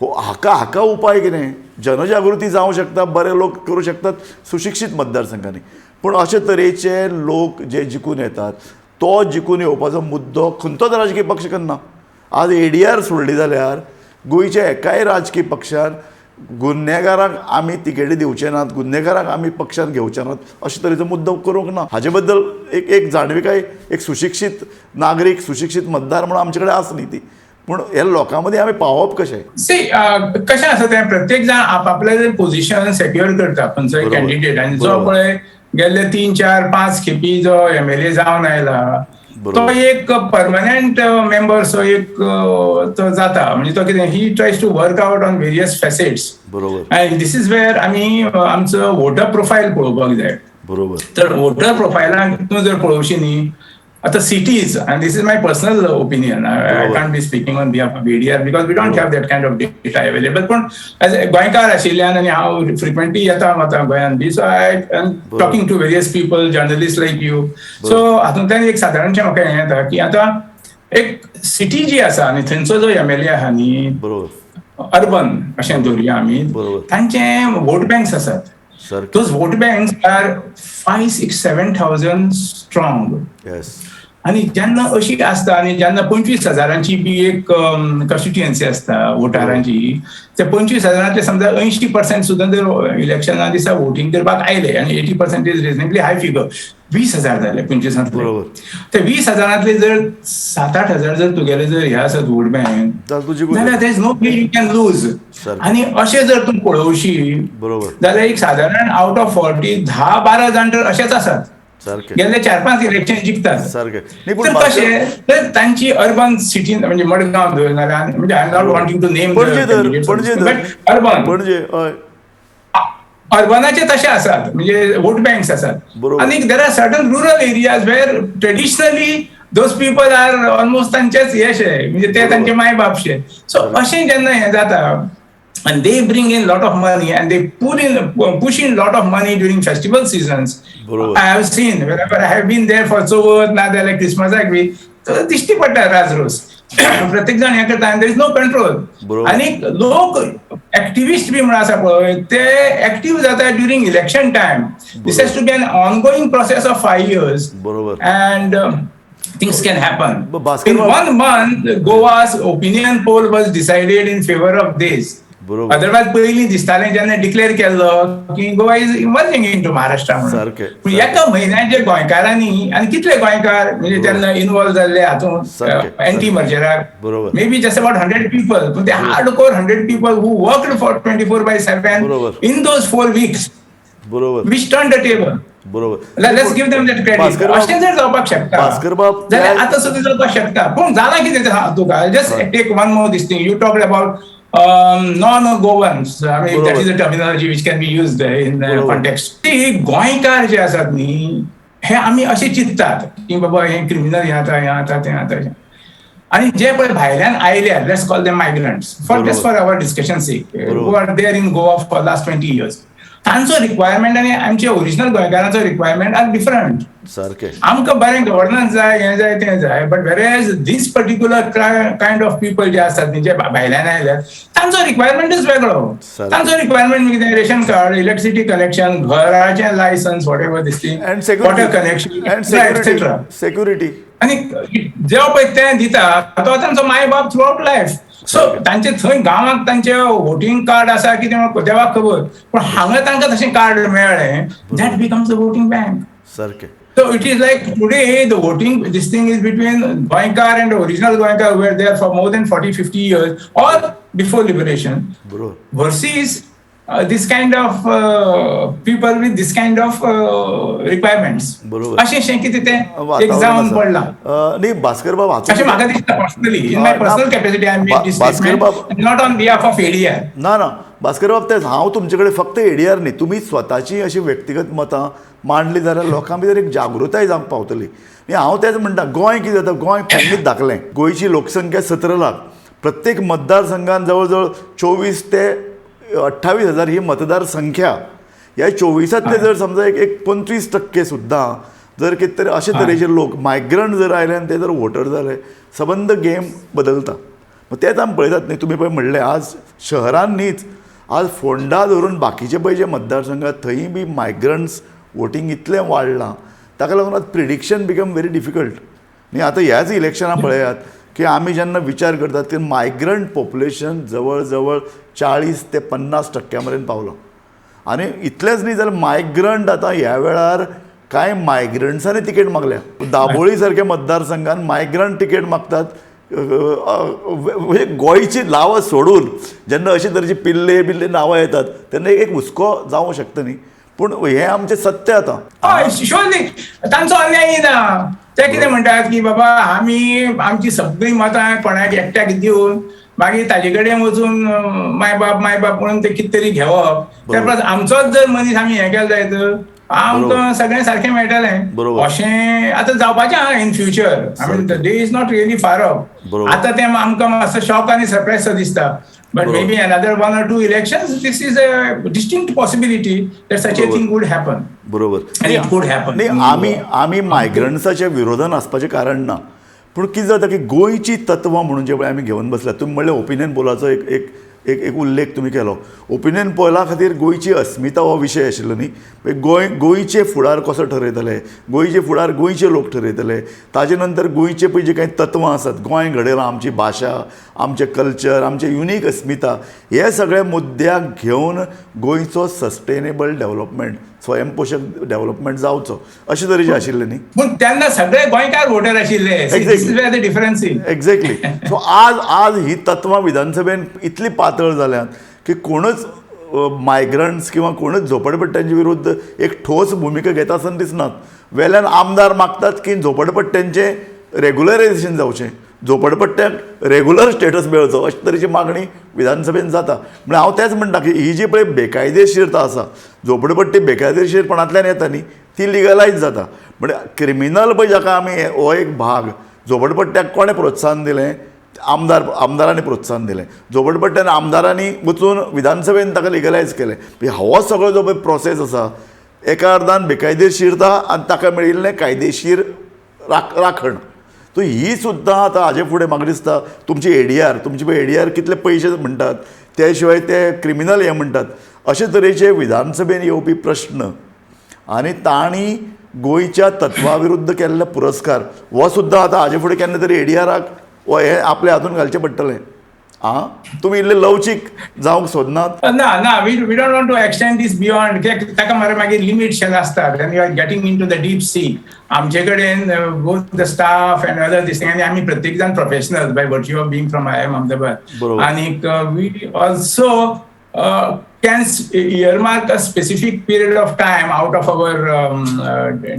हो हाका उपाय कितें? जनजागृती जावं शकता, बरे लोक करूं शकतात सुशिक्षीत मतदारसंघांनी, पूण अशे तरेचे लोक जे जिखून येतात, तो जिखून येवपाचो मुद्दो खंयचोच राजकीय पक्ष करना. आज एडीआर सोडली जाल्यार गोंयच्या एकाय राजकीय पक्षान गुन्हेगारांक आमी तिकेटी दिवचे नात, गुन्हेगारांक आमी पक्षान घेवचे नात, अशे तरेचो मुद्दो करूंक ना. हाजे बद्दल एक जाणविकाय एक सुशिक्षीत नागरीक, सुशिक्षीत मतदार म्हणून आमचे कडेन आस न्ही ती, पूण ह्या लोकां मदीं आमी पावप कशें? सी, कशें आसा तें, प्रत्येक जाण आपापले पोझिशन सेक्युअर करता खंयचोय कॅन्डिडेट आनी जो पळय गेल्ले तीन चार पांच खेपी जो एमएलए जावन आयला, तो एक परमनंट मेंबर सो एक तो जाता. म्हणजे तो कितें, he tries to work out on various facets. And this is where आमी आमचो वोटर प्रोफायल पळोवपाक जाय. बरोबर. तर वोटर प्रोफायलान तूं जर पळोवशी न्ही आतां सिटीज, आनी this is my personal opinion, I can't be speaking on behalf of ADR because we don't have that kind of data available, पूण एज ए गोंयकार आशिल्ल्यान आनी हांव फ्रिक्वेंटली येता वता गोंयान बी, so I am talking to various people, journalist like you, so हातूंतल्यान एक सादारणशें म्हाका हें येता की आतां एक सिटी जी आसा आनी थंयचो जो एमएलए आहा न्ही, अर्बन अशें धरुया आमी, तांचे वोट बँक्स आसात. Those vote banks are 5, 6, 7,000 strong. आनी जेन्ना अशी आसता आनी जेन्ना 25,000ची बी एक कॉन्स्टिट्युएन्सी आसता वोटरांची, ते 25,000तले समजा 80% सुद्दां जर इलेक्शना दिसा वोटींग करपाक आयले, आनी 80% is reasonably high figure, 20,000 जाले 25तले. ते 20,000तले जर 7-8 हजार जर तुगेले जर हे आसत वोट बँक जाल्यार there is no way you can lose. आनी अशें जर तूं पळोवशी जाल्यार एक सादारण आवट ऑफ 40 10-12 जाण तर अशेच आसात, गेल्ले 4-5 इलेक्शन जिखतात. तर कशें तर तांची अर्बन सिटी म्हणजे मडगांव धर, नाल्यार म्हणजे I am not wanting to name Panaji, urban, Panaji, हय. अर्बनाचे तशे आसात, म्हणजे वोट बँक्स आसात. आनी there are certain rural areas where traditionally those people are almost तांचेच हेशे, म्हणजे ते तांचे माय बापशे. सो अशें जेन्ना हें जाता and they bring in lot of money and they push in lot of money during festival seasons. I have seen whenever I have been there for चवथ ना जाल्यार क्रिसमसाक बी दिश्टी पडटा राजरोस, प्रत्येक जाण हें करता आनी there is no control. आनी लोक एक्टिविस्ट बी म्हणून आसा पळय, ते एक्टीव जाता during election time. This has to be an ongoing process of 5 years and things can happen. In one month, Goa's opinion poll was decided in favor of this. Otherwise पयलीं दिसतालें जेन्ना डिक्लेअर केल्लो की Goa is merging into Maharashtra म्हणून, एका म्हयन्याचे गोंयकारांनी, आनी कितले गोंयकार म्हणजे तेन्ना इनवॉल्व जाल्ले हातूंत anti मर्जराक, maybe just about 100 people, पूण ते hard core 100 people who worked for 24/7 in those 4 weeks, which turn the table. Let's give them that credit. अशें जर जावपाक शकता जाल्यार आतां सुद्दां जावपाक शकता. पूण जालां कितें तुका, just take one more this thing you talk about, non-Goans, I mean, that is a terminology which can be used in context. ते गोंयकार जे आसात न्ही, हे आमी अशें चिंततात की बाबा हे क्रिमिनल हें जाता, हें जाता, तें जाता. आनी जे पळय भायल्यान आयल्यात, let's call them migrants for just for our discussion sake, who are there in Goa for last 20 years, तांचो रिक्वायरमेंट आनी आमचे ओरिजिनल गोंयकारांचो रिक्वायरमेंट are different. आमकां बरें गव्हर्नन्स जाय, हें जाय, तें जाय, but whereas this particular kind of people जे आसात न्ही, जे भायल्यान आयल्यात, तांचो रिक्वायरमेंटच वेगळो. तांचो रिक्वायरमेंट कितें? रेशन कार्ड, इलेक्ट्रिसिटी कनेक्शन, घराचें licence, whatever this thing, water connection, etcetera. Security. आनी जेव पळय तें दिता तो तांचो माय बाप थ्रू आवट लायफ. सो तांचे थंय गांवांत तांचे वोटींग कार्ड आसा कितें देवाक खबर, पूण हांगा तांकां तशें कार्ड मेळ्ळें, that becomes a voting bank. So it is like today the voting, this thing is between Goenkar and the original Goenkar who were there for more than 40, 50 years or before liberation versus this kind of people with this kind of requirements. अशें शें कितें तें एक जावन पडलां. न्ही भास्कर बाब, अशें म्हाका दिसता personally, in my personal capacity I made this statement, not on behalf of ADR. ना ना भास्कर बाब, तेच हांव तुमचे कडेन फक्त एडीआर न्ही, तुमी स्वताची अशी व्यक्तिगत मतां मांडली जाल्यार लोकां भितर एक जागृताय जावंक पावतली. न्ही हांव तेंच म्हणटा, गोंय कितें जाता, गोंय पयलींच धाकलें, गोंयची लोकसंख्या 17 लाख, प्रत्येक मतदारसंघान जवळ जवळ 24 ते 28 हजार ही मतदार संख्या. ह्या 24तांतले जर समजा एक एक 25% सुद्दां जर कितें तरी अशे तरेचे लोक मायग्रंट जर आयले आनी ते जर वोटर जाले, सबंद गेम बदलता. मग तेच आमी पळयतात न्ही, तुमी पळय म्हणलें, आज शहरान न्हीच, आज फोंडा धरून बाकीचे पळय जे मतदारसंघ आहात, थंय बी मायग्रंट्स वोटींग इतलें वाडलां, ताका लागून आज प्रिडिक्शन बिकम व्हेरी डिफिकल्ट न्ही. आतां ह्याच इलेक्शनाक पळयात की आमी जेन्ना विचार करतात की मायग्रंट पॉप्युलेशन जवळ जवळ 40 ते 50% मेरेन पावलां. आनी इतलेंच न्ही जाल्यार मायग्रंट आतां ह्या वेळार कांय मायग्रंट्सांनी तिकेट मागल्या. दाबोळी सारक्या मतदारसंघान मायग्रंट तिकेट मागतात. म्हणजे गोंयची नांवां सोडून जेन्ना अशे तरेची पिल्ले बिल्ले नांवां येतात तेन्ना एक हुस्को जावंक शकता न्ही, पूण हें आमचें सत्य आतां. हय, शुअरली तांचो अन्याय ना. ते कितें म्हणटात की बाबा आमी आमची सगळीं मतां कोणाक एकट्याक दिवन मागीर ताजे कडेन वचून माय बाप माय बाप म्हणून ते कितें तरी घेवप, त्या परस आमचोच जर मनीस आमी हें केलें जायत. आमकां सगळें सारकें मेळटलें अशें आतां जावपाचें आहा in future. I mean the day is not really far off. आतां तें आमकां मातसो शॉक आनी सरप्रायज दिसता, but maybe another 1 or 2 elections this is a distinct possibility that such a thing would happen. बरोबर, it could happen. न्ही, आमी आमी मायग्रंट्साच्या विरोधान आसपाचें कारण ना, पूण कितें जाता की गोंयची तत्वां म्हणून जे पळय आमी घेवन बसल्यात, तुमी म्हणलें ओपिनियन पोलाचो एक एक एक एक उल्लेख तुमी केलो. ओपिनियन पोला खातीर गोंयची अस्मिता हो विशय आशिल्लो न्ही. गोंय गोंयचे फुडार कसो ठरयतले, गोंयचे फुडार गोंयचे लोक ठरयतले, ताजे नंतर गोंयचे पळय जे कांय तत्वां आसात, गोंय घडयलां, आमची भाशा, आमचें कल्चर, आमचें युनीक अस्मिता, हे सगळे मुद्द्याक घेवन गोंयचो सस्टेनेबल डेव्हलपमेंट, स्वयंपोशक डेव्हलपमेंट जावचो अशे तरेचें आशिल्लें न्ही. पूण तेन्ना सगळे गोंयकार वोटर आशिल्ले. डिफरन्स. एक्झॅक्टली. सो आज आज ही तत्वां विधानसभेन इतली पातळ जाल्यात की कोणूच मायग्रंट्स किंवा कोणूच झोपडपट्ट्यांचे विरुद्ध एक ठोस भुमिका घेता आसतना दिसनात. वेल्यान आमदार मागतात की झोपडपट्ट्यांचें रेगुलरायझेशन जावचें, झोपडपट्ट्यांक रेगुलर स्टेटस मेळचो, अशे तरेची मागणी विधानसभेन जाता. म्हळ्यार हांव तेंच म्हणटा की ही जी पळय बेकायदेशीरता आसा, झोपडपट्टी बेकायदेशीरपणांतल्यान येता न्ही, ती लिगलायज जाता. म्हळ्यार क्रिमिनल पळय जाका आमी हो एक भाग झोपडपट्ट्याक कोणें प्रोत्साहन दिलें, आमदार आमदारांनी प्रोत्साहन दिलें, झोपडपट्ट्यान आमदारांनी वचून विधानसभेन ताका लिगलायज केलें. हो सगळो जो पळय प्रोसेस आसा, एका अर्दान बेकायदेशीरता आनी ताका मेळिल्लें कायदेशीर राखण. सो ही सुद्दां आतां हाजे फुडें म्हाका दिसता तुमची एडीआर, तुमची पळय एडीआर कितले पयशे म्हणटात, ते शिवाय ते क्रिमिनल हे म्हणटात, अशे तरेचे विधानसभेन येवपी प्रश्न आनी तांणी गोंयच्या तत्वा विरुद्ध केल्ले पुरस्कार हो सुद्दां आतां हाजे फुडें केन्ना तरी एडीआराक हो हे आपल्या हातून घालचें पडटलें. आं, तुमी इल्ले लवचीक जावंक सोदनात? ना ना, we don't want to extend this beyond. ताका मरे मागीर लिमीट शें आसता. Then you are getting into the deep sea. आमचे कडेन both the staff and other this thing, आनी आमी प्रत्येक जाण professional by virtue of being from IIM Ahmedabad, आनीक we also can earmark a specific period of time out of our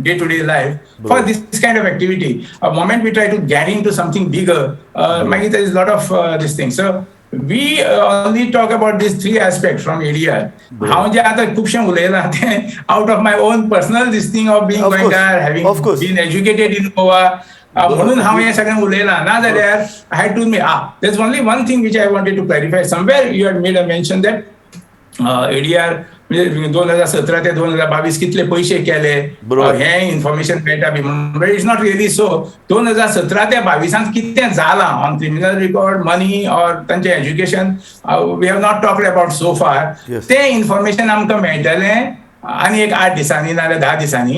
day-to-day life for this kind of activity. A moment we try to get into something bigger, maybe there is a lot of this thing. So we only talk about these three aspects from ADR. हांव जे आतां खुबशें उलयलां तें out of my own personal this thing of being Goenkar, having been educated in Goa, म्हणून हांव हें सगळें उलयलां. ना जाल्यार I had to there is only one thing which I wanted to clarify. Somewhere you had made a mention that ADR म्हणजे 2017 ते 2022 कितले पयशे केले हें इन्फॉर्मेशन मेळटा बी म्हणून, but it's not really so. 2017 ते 22 कितें जालां on criminal record, money or तांचें education, we have not talked about so far. तें इन्फॉर्मेशन आमकां मेळटलें आनी एक 8 दिसांनी नाजाल्यार 10 दिसांनी,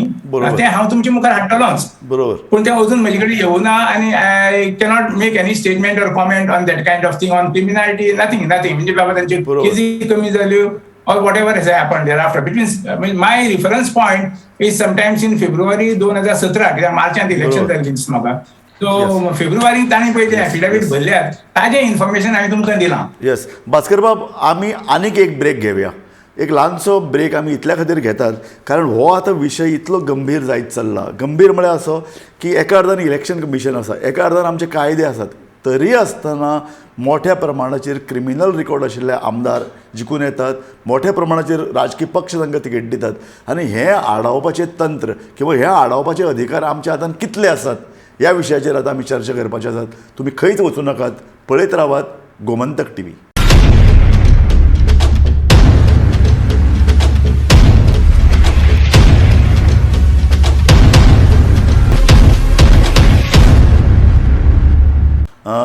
तें हांव तुमचे मुखार हाडटलोच. बरोबर. पूण तें अजून म्हजे कडेन येवना आनी I cannot make any statement or comment on that kind of thing, on criminality, nothing nothing. म्हणजे बाबा तांच्यो केजी कमी जाल्यो or whatever has happened thereafter. Between my reference point is sometimes in February 2017, कित्याक मार्चांत इलेक्शन जाल्लें दिसता म्हाका. सो फेब्रुवारीन तांणी पळय ते एफिडेवीट भरल्यात, ताजें इन्फॉर्मेशन हांवें तुमकां दिलां. येस भास्कर बाब, आमी आनीक एक ब्रेक घेवया. एक ल्हानसो ब्रेक आमी इतल्या खातीर घेतात कारण हो आतां विशय इतलो गंभीर जायत चल्ला. गंभीर म्हळ्यार असो की एका अर्दान इलेक्शन कमिशन आसा, एका अर्दान आमचे कायदे आसात, तरी आसतना मोठ्या प्रमाणाचेर क्रिमिनल रिकॉर्ड आशिल्ले आमदार जिखून येतात, मोठ्या प्रमाणाचेर राजकीय पक्ष तांकां तिकेट दितात आनी हें आडावपाचें तंत्र किंवा हें आडावपाचे अधिकार आमच्या हातान कितले आसात ह्या विशयाचेर आतां आमी चर्चा करपाचे आसात. तुमी खंयच वचूं नाकात, पळयत रावात गोमंतक टीव्ही.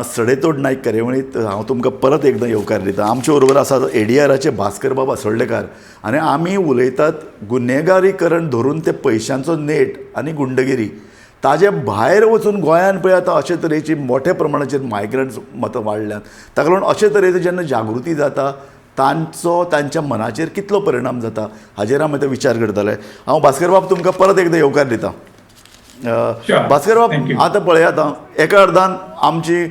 सडेतोड नायक कार्यावळींत हांव तुमकां परत एकदां येवकार दिता. आमचे बरोबर आसा एडीआराचे भास्कर बाब असोल्डेकार आनी आमी उलयतात गुन्हेगारीकरण धरून ते पयशांचो नेट आनी गुंडगिरी, ताजे भायर वचून गोंयान पळय आतां अशे तरेची मोठ्या प्रमाणाचेर मायग्रंट्स मतां वाडल्यात, ताका लागून अशे तरेची जेन्ना जागृती जाता तांचो तांच्या मनाचेर कितलो परिणाम जाता हाजेर आमी आतां विचार करतले. हांव भास्कर बाब तुमकां परत एकदां येवकार दिता. भास्कर बाब, आतां पळयात, एका अर्दान आमची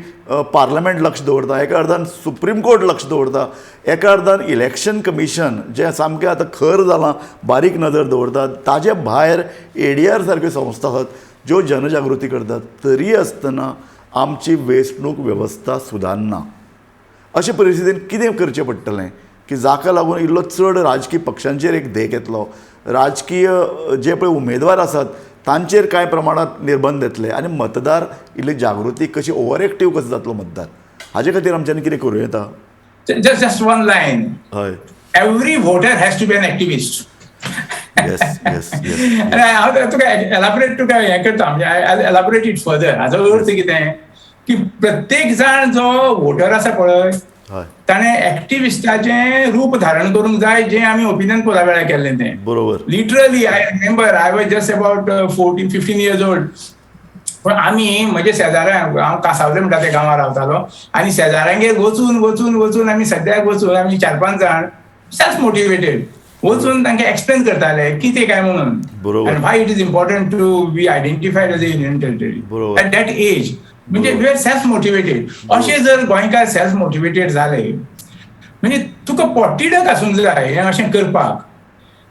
पार्लमेंट लक्ष दवरता, एका अर्दान सुप्रीम कोर्ट लक्ष दवरता, एका अर्दान इलेक्शन कमिशन जें सामकें आतां खर जालां बारीक नदर दवरता, ताजे भायर एडीआर सारक्यो संस्था आसात ज्यो जनजागृती करतात, तरी आसतना आमची वेंचणूक वेवस्था सुदारना. अशे परिस्थितीन कितें करचें पडटलें की जाका लागून इल्लो चड राजकीय पक्षांचेर एक धेक येतलो, राजकीय जे पळय उमेदवार आसात तांचेर कांय प्रमाणांत निर्बंध येतले आनी मतदार इल्ली जागृती कशी, ओवर एक्टीव कसो जातलो मतदार, हाजे खातीर आमच्यांनी कितें करूं येता? Just one line. हय. Every voter has to be an activist. Yes yes yes हांव तुका एलाबरेट, तुका हें करता, म्हणजे एलाबरेट it further. हाजो अर्थ कितें की प्रत्येक जाण जो वोटर आसा पळय, ताणें एक्टिविस्टाचें रूप धारण करूंक जाय, जें आमी ओपिनियन पोला वेळार केल्लें तें. Literally, I remember I was just about 14-15 years old, पण आमी म्हजे शेजाऱ्यांक, हांव कासावले म्हणटा त्या गांवां रावतालो, आनी शेजाऱ्यांगेर वचून वचून वचून, आमी सद्याक वचून, आमी चार पांच जाण सेल्फ मोटिवेटेड वचून तांकां एक्सप्लेन करताले कितें काय म्हणून and why it is important to be identified as a union territory at that age. म्हणजे we are self motivated. अशें जर गोंयकार सेल्फ मोटिवेटेड जाले, म्हणजे तुका पोटतिडक आसूंक जाय हें अशें करपाक.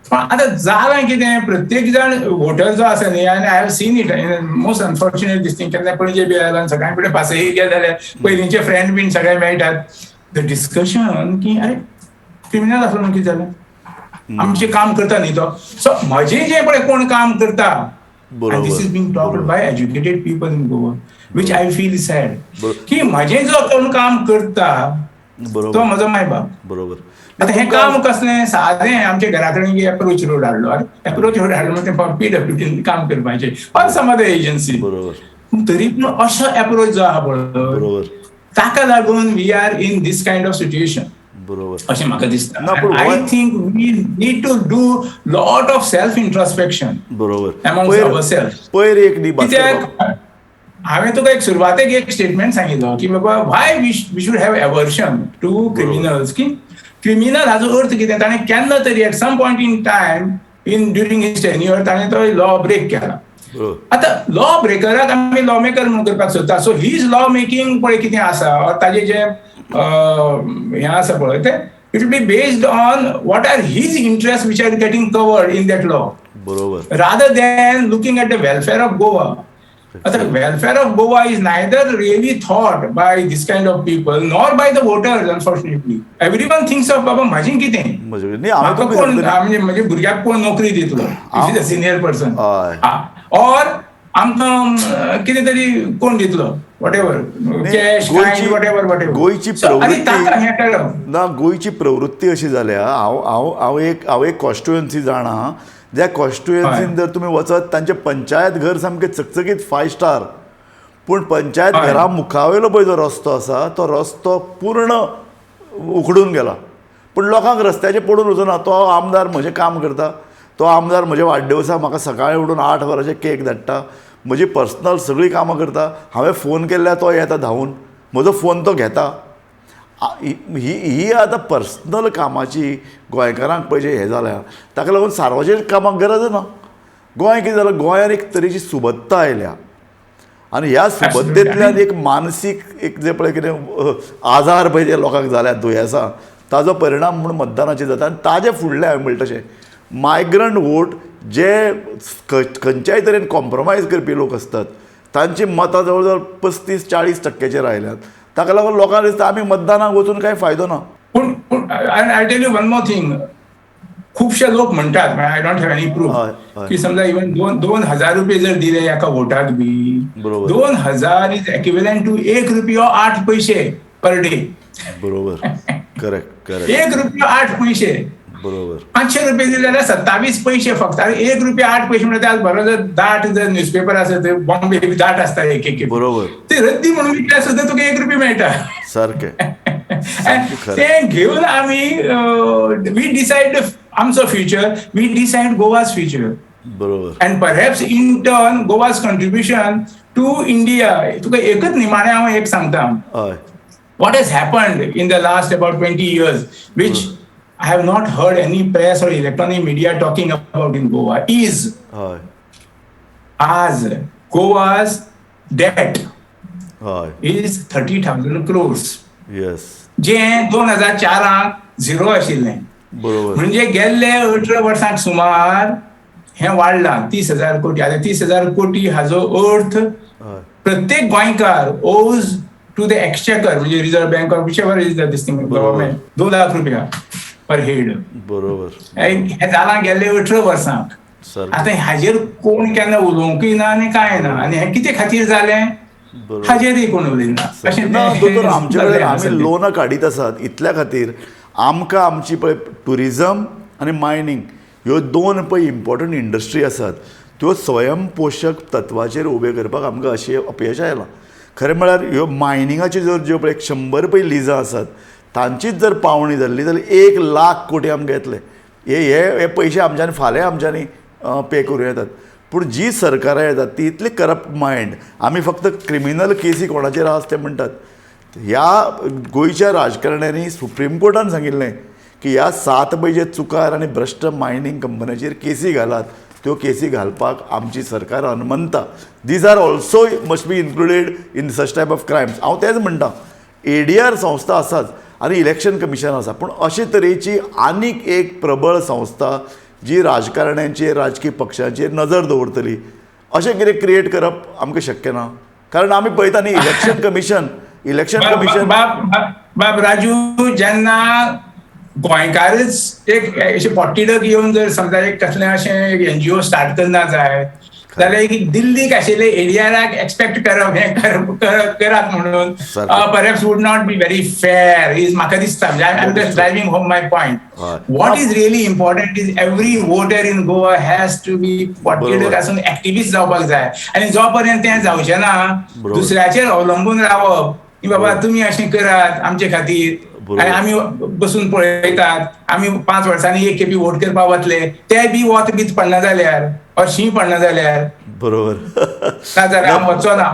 पण आतां जालां कितें, प्रत्येक जाण वोटर जो आसा न्ही, आनी I have seen it, most unfortunate this thing, केन्ना पणजे बी आयलो आनी सगळ्यां कडेन पासयेक गेले जाल्यार पयलींचे फ्रेंड बीन सगळे मेळटात, the discussion की अरे, क्रिमिनल आसलो म्हणून कितें जालें, आमचें काम करता न्ही तो. सो म्हजें जें पळय कोण काम करता, this is being talked by educated people in Goa, which I feel sad, की म्हजें जो कोण काम करता तो म्हजो मायबाप. आतां हें काम कसलें सादें, आमच्या घरा कडेन एप्रोच रोड हाडलो, एप्रोच रोड हाडलो म्हणजे पीडब्ल्यूडीन काम करपाचें ऑर सम अदर एजन्सी. तरी पूण असो एप्रोच जो आहा पळय, ताका लागून we are in this kind of situation अशें म्हाका दिसता. ना, पूण I think we need to do lot of self introspection amongst ourselves. पयर एक न्ही भास्कर कित्याक हांवें तुका एक सुरवातेक एक स्टेटमेंट सांगिल्लो की बाबा, why we should have aversion to criminals, की क्रिमिनल हाजो अर्थ कितें, ताणें केन्ना तरी at some point in time in during his tenure ताणें तो लॉ ब्रेक केला. आतां लॉ ब्रेकराक आमी लॉ मेकर म्हणून करपाक सोदता. सो his law making पळय कितें आसा or ताजें जें हें आसा पळय तें, it will be based on what are his interest which are getting covered in that law rather than looking at the welfare of Goa. आता welfare of Goa is neither really thought by this kind of people nor by the voters, unfortunately. Everyone thinks of बाबा म्हजें कितें, म्हजें न्ही, हांव म्हाका तुका कोण सांगता. म्हणजे म्हज्या भुरग्याक कोण नोकरी दितलो, is a senior person, or आमकां कितें तरी कोण दितलो, what ever cash, what ever what ever. गोंयची आनी प्रवृत्ती ताका हें करप. ना, गोंयची प्रवृत्ती अशी जाल्या. हांव एक कॉन्स्टिट्युएन्सी जाणा, ज्या कॉन्स्टिट्युएन्सीन जर तुमी वचत, तांचें पंचायत घर सामकें चकचकीत, फायव स्टार, पूण पंचायत घरा मुखावयलो पळय जो रस्तो आसा, तो रस्तो पूर्ण उखडून गेला, पूण लोकांक रस्त्याचेर पडून वचना. तो आमदार म्हजें काम करता, तो आमदार म्हज्या वाडदिवसा म्हाका सकाळी उठून 8 वरांचेर केक धाडटा, म्हजी पर्सनल सगळीं कामां करता, हांवें फोन केल्यार तो येता धांवून, म्हजो फोन तो घेता. ही ही आतां पर्सनल कामाची गोंयकारांक पळय हें जाल्या, ताका लागून सार्वजनीक कामाक गरज ना. गोंय कितें जालां, गोंयान एक तरेची सुबत्ता आयल्या आनी ह्या सुबत्तेंतल्यान एक मानसीक एक जे पळय कितें आजार पळय जे लोकांक जाल्यात, दुयेंसां, ताजो परिणाम म्हूण मतदानाचेर जाता. आनी ताजे फुडलें हांवें म्हणलें तशें मायग्रंट वोट जे खंयच्याय तरेन कॉम्प्रोमायज करपी लोक आसतात, तांची मतां जवळ जवळ 35-40 टक्क्याचेर आयल्यात. ताका लागून लोकांक दिसता आमी मतदानाक वचून कांय फायदो ना. पूण पूण I tell you one more thing. खुबशे लोक म्हणटात, I don't have any proof, हय, हय. की समजा इवन 2-2 हजार रुपये जर दिले एका वोटाक बी, 2,000 is equivalent to 1 रुपयो 8 पयशे पर डे. बरोबर करेक्ट करेक्ट 1 रुपयो 8 पयशे. 500 रुपये दिले जाल्यार 27 पयशे फक्त. आनी 1 रुपया 8 पयशे म्हणल्यार आज बरो जर दाट जर न्यूजपेपर आसा, ते बॉम्बे दाट आसता एक एक ते रद्दी म्हणून विकल्यार सुद्दां तुका 1 रुपया मेळटा. सारकें सामकें खरें. ते घेवन आमी we decide आमचो future, we decide Goa's future and perhaps in turn Goa's contribution to India. तुका एकच निमाणें हांव एक सांगता, what has happened in the last about 20 years, which I have not heard any press or electronic media talking about in Goa, is as Goa's debt is 30,000 crores. J 2004 zero आशिल्लें. म्हणजे गेल्ले 18 वर्सांक सुमार हें वाडलां 30,000 कोटी. आतां 30,000 कोटी हाजो अर्थ प्रत्येक गोंयकार ओज टू the एक्सचेकर, म्हणजे Reserve Bank of whichever is the this thing, government, 2 lakh रुपया. per head. बरोबर. हें जालां गेल्ले 18 वर्सांक. आतां हाजेर कोण केन्ना उलोवंकय ना आनी कांय ना, आनी हें कितें खातीर जालें हाजेरय कोण उलयना. अशें दोतोर, आमचे कडेन आमी लोनां काडीत आसात इतल्या खातीर आमकां आमची पळय ट्युरिजम आनी मायनींग ह्यो दोन पळय इम्पॉर्टंट इंडस्ट्री आसात त्यो स्वयंपोशक तत्वाचेर उबे करपाक आमकां अशें अपयश आयलां. खरें म्हळ्यार ह्यो मायनिंगाच्यो जर ज्यो पळय 100 पळय लिजां आसात तांचीच जर पावणी जाल्ली जाल्यार 1 लाख कोटी आमकां येतले. हे हे पयशे आमच्यांनी फाल्यां आमच्यांनी पे करूं येतात. पूण जी सरकारां येतात ती इतली करप्ट मायंड, आमी फक्त क्रिमिनल केसी कोणाचेर आसा ते म्हणटात. ह्या गोंयच्या राजकारण्यांनी सुप्रीम कोर्टान सांगिल्लें की ह्या 7 पयशे चुकार आनी भ्रश्ट मायनींग कंपन्याचेर केसी घालात, त्यो केसी घालपाक आमची सरकार अनमनता. These are also must be included in such type of crimes. हांव तेंच म्हणटा, ADR संस्था आसाच आनी इलेक्शन कमिशन आसा, पूण अशे तरेची आनीक एक प्रबळ संस्था जी राजकारण्यांचेर राजकीय पक्षांचेर नजर दवरतली अशें कितें क्रिएट करप आमकां शक्य ना. कारण आमी पळयता न्ही इलेक्शन कमिशन, इलेक्शन कमिशन बाब राजू, जेन्ना गोंयकारच एक अशें पोट्टिडक येवन जर समजा एक कसलें अशें एक NGO start करना जाय जाल्यार एक दिल्लीक आशिल्ले एडीआराक एक्सपेक्ट करप हें करात म्हणून perhaps would not be very fair is म्हाका दिसता. I am just driving home my point. What is really important is every voter in Goa has to be पोट्टिडक आसून एक्टिविस्ट जावपाक जाय, आनी जो पर्यंत तें जावचें ना दुसऱ्याचेर अवलंबून रावप की बाबा तुमी अशें करात आमचे खातीर आनी आमी बसून पळयतात, आमी 5 वर्सांनी एक खेपी वोट करपाक वतले, ते बी वत बीत पडना जाल्यार और शीं पडना जाल्यार बरोबर ना जाल्यार हांव वचो ना.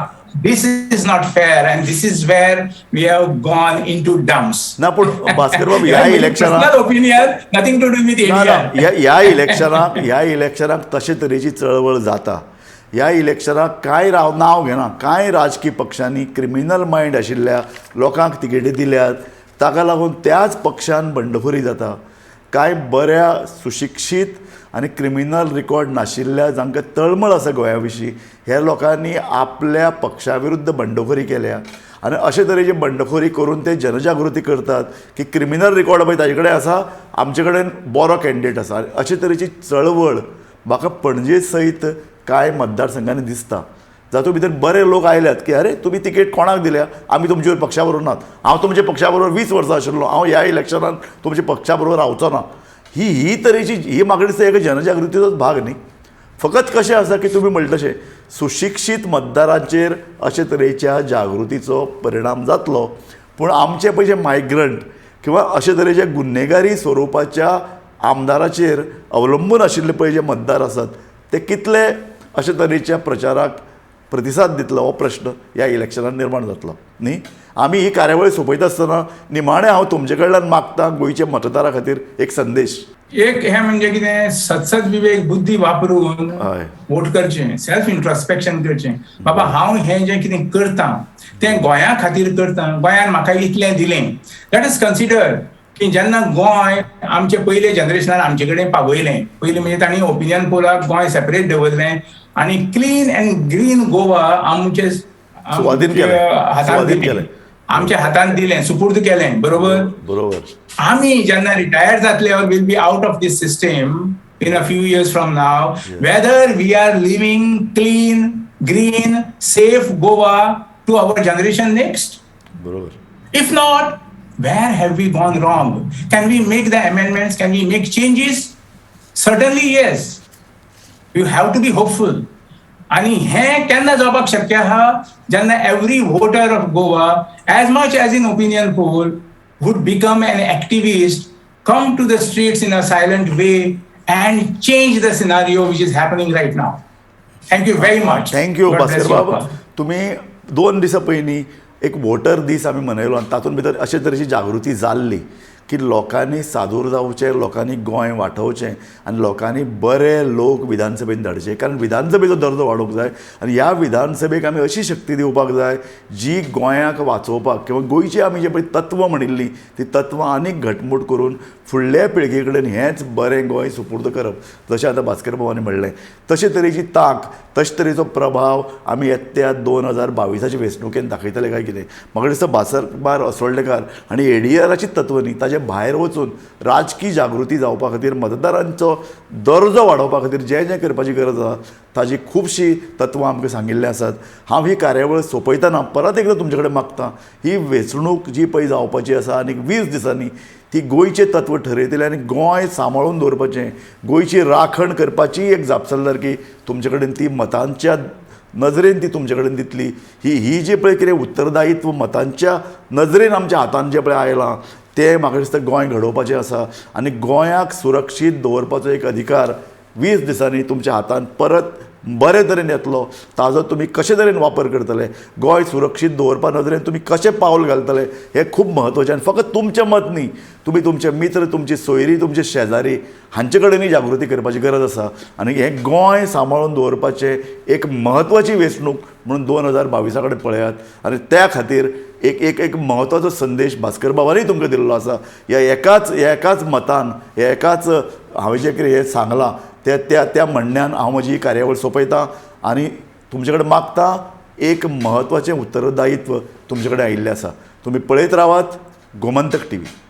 This is not fair and this is where we have gone into dumps. ना पूण भास्कर बाब, ह्या इलेक्शनाक opinion nothing to do with ADR. ह्या इलेक्शनाक तशे तरेची चळवळ जाता. ह्या इलेक्शनाक कांय नांव घेना, कांय राजकीय पक्षांनी क्रिमिनल मायंड आशिल्ल्या लोकांक तिकेटी दिल्यात, ताका लागून त्याच पक्षान बंडखोरी जाता. कांय बऱ्या सुशिक्षीत आनी क्रिमिनल रिकॉर्ड नाशिल्ल्या जांकां तळमळ आसा गोंया विशीं ह्या लोकांनी आपल्या पक्षा विरुद्ध बंडखोरी केल्या आनी अशे तरेची बंडखोरी करून ते जनजागृती करतात की क्रिमिनल रिकॉर्ड पळय ताजे कडेन आसा, आमचे कडेन बरो कॅन्डिडेट आसा. अशे तरेची चळवळ म्हाका पणजे सयत कांय मतदारसंघांनी दिसता. जातूंत भितर बरे लोक आयल्यात की अरे तुमी तिकेट कोणाक दिल्या, आमी तुमचे पक्षा बरोबर नात, हांव तुमच्या पक्षा बरोबर 20 वर्सां आशिल्लो, हांव ह्या इलेक्शनान तुमच्या पक्षा बरोबर रावचो ना. ही ही तरेची ही म्हाका दिसता एका जनजागृतीचोच भाग न्ही. फकत कशें आसा की तुमी म्हणटा तशें सुशिक्षीत मतदारांचेर अशे तरेच्या जागृतीचो परिणाम जातलो, पूण आमचे पयशे मायग्रंट किंवा अशे तरेच्या गुन्हेगारी स्वरुपाच्या आमदाराचेर अवलंबून आशिल्ले पळय जे मतदार आसात ते कितले अशे तरेच्या प्रचाराक प्रतिसाद दितलो हो प्रश्न ह्या इलेक्शनान निर्माण जातलो न्ही. आमी ही कार्यावळ सोंपयता आसतना निमाणें हांव तुमचे कडल्यान मागता गोंयच्या मतदारा खातीर एक संदेश. एक हें म्हणजे कितें, सत्सद विवेक बुद्धी वापरून वोट करचें, सेल्फ इंट्रोस्पेक्शन करचें. बाबा हांव हें जें कितें करता तें गोंया खातीर करता, गोंयान म्हाका इतलें दिलें. Let us consider की जेन्ना गोंय आमचे पयले जनरेशनान आमचे कडेन पावयलें, पयलीं म्हणजे तांणी ओपिनियन पोलाक गोंय सेपरेट दवरलें आनी क्लीन अँड ग्रीन गोवा आमचे हातांत दिलें, आमच्या हातांत दिलें, सुपूर्द केलें. बरोबर बरोबर. आमी जेन्ना रिटायर जातले or will be out of this system in a few years from now, whether we are living clean green safe Goa to our generation next. बरोबर. If not, where have we gone wrong? Can we make the amendments? Can we make changes? Certainly yes. You have to be hopeful. आणि हें केन्ना जावपाक शक्य आहा, जेन्ना every voter of Goa as much as in opinion poll would become an activist, come to the streets in a silent way and change the scenario which is happening right now. Thank you very much. Thank you Bhaskar बाब. तुमी 2 दिसां पयलीं एक वोटर दीस आमी मनयलो आनी तातूंत भितर अशे तरेची जागृती जाल्ली की लोकांनी सादूर जावचें, लोकांनी गोंय वाटोवचें आनी लोकांनी बरे लोक विधानसभेन धाडचे, कारण विधानसभेचो दर्जो वाडोवंक जाय आनी ह्या विधानसभेक आमी अशी शक्ती दिवपाक जाय जी गोंयाक वाचोवपाक किंवा गोंयची आमी जे पळय तत्वां म्हणिल्लीं ती तत्वां आनीक घटमूट करून फुडल्या पिळगे कडेन हेंच बरें गोंय सुपूर्द करप, जशें आतां भास्कर बाबांनी म्हणलें तशे तरेची तांक, तशे तरेचो प्रभाव आमी येत्या 2022 वेंचणुकेन दाखयतले काय कितें. म्हाका दिसता भास्कर असोल्डेकार आनी एडीआराची तत्व न्ही, ताजे ताजे भायर वचून राजकी जागृती जावपा खातीर, मतदारांचो दर्जो वाडोवपा खातीर जें जें करपाची गरज आसा ताजी खुबशीं तत्वां आमकां सांगिल्लीं आसात. हांव ही कार्यावळ सोंपयतना परत एकदां तुमचे कडेन मागता, ही वेंचणूक जी पळय जावपाची आसा आनी 20 दिसांनी ती गोंयचें तत्व ठरयतलें आनी गोंय सांबाळून दवरपाचें, गोंयची राखण करपाची एक जापसालदारकी तुमचे कडेन ती मतांच्या नजरेन ती तुमचे कडेन दितली. ही ही जी पळय कितें उत्तरदायित्व मतांच्या नजरेन आमच्या हातान जें पळय आयलां तें म्हाका दिसता गोंय घडोवपाचें आसा आनी गोंयाक सुरक्षीत दवरपाचो एक अधिकार 20 दिसांनी तुमच्या हातान परत बरे तरेन येतलो. ताजो तुमी कशे तरेन वापर करतले, गोंय सुरक्षीत दवरपा नदरेन तुमी कशें पावल घालतले हें खूब म्हत्वाचें. आनी फकत तुमचें मत न्ही, तुमी तुमचे मित्र, तुमची सोयरी, तुमचे शेजारी हांचे कडेनूय जागृती करपाची गरज आसा. आनी हें गोंय सांबाळून दवरपाचें एक म्हत्वाची वेंचणूक म्हणून 2022 कडेन पळयात आनी त्या खातीर एक एक एक म्हत्वाचो संदेश भास्कर बाबानूय तुमकां दिल्लो आसा. ह्या एकाच मतान, ह्या एकाच हांवें जें कितें हें सांगलां त्या त्या त्या म्हणण्यान हांव म्हजी ही कार्यावळ सोंपयता आनी तुमचे कडेन मागता एक म्हत्वाचें उत्तरदायित्व तुमचे कडेन आयिल्लें आसा. तुमी पळयत रावात गोमंतक टीव्ही.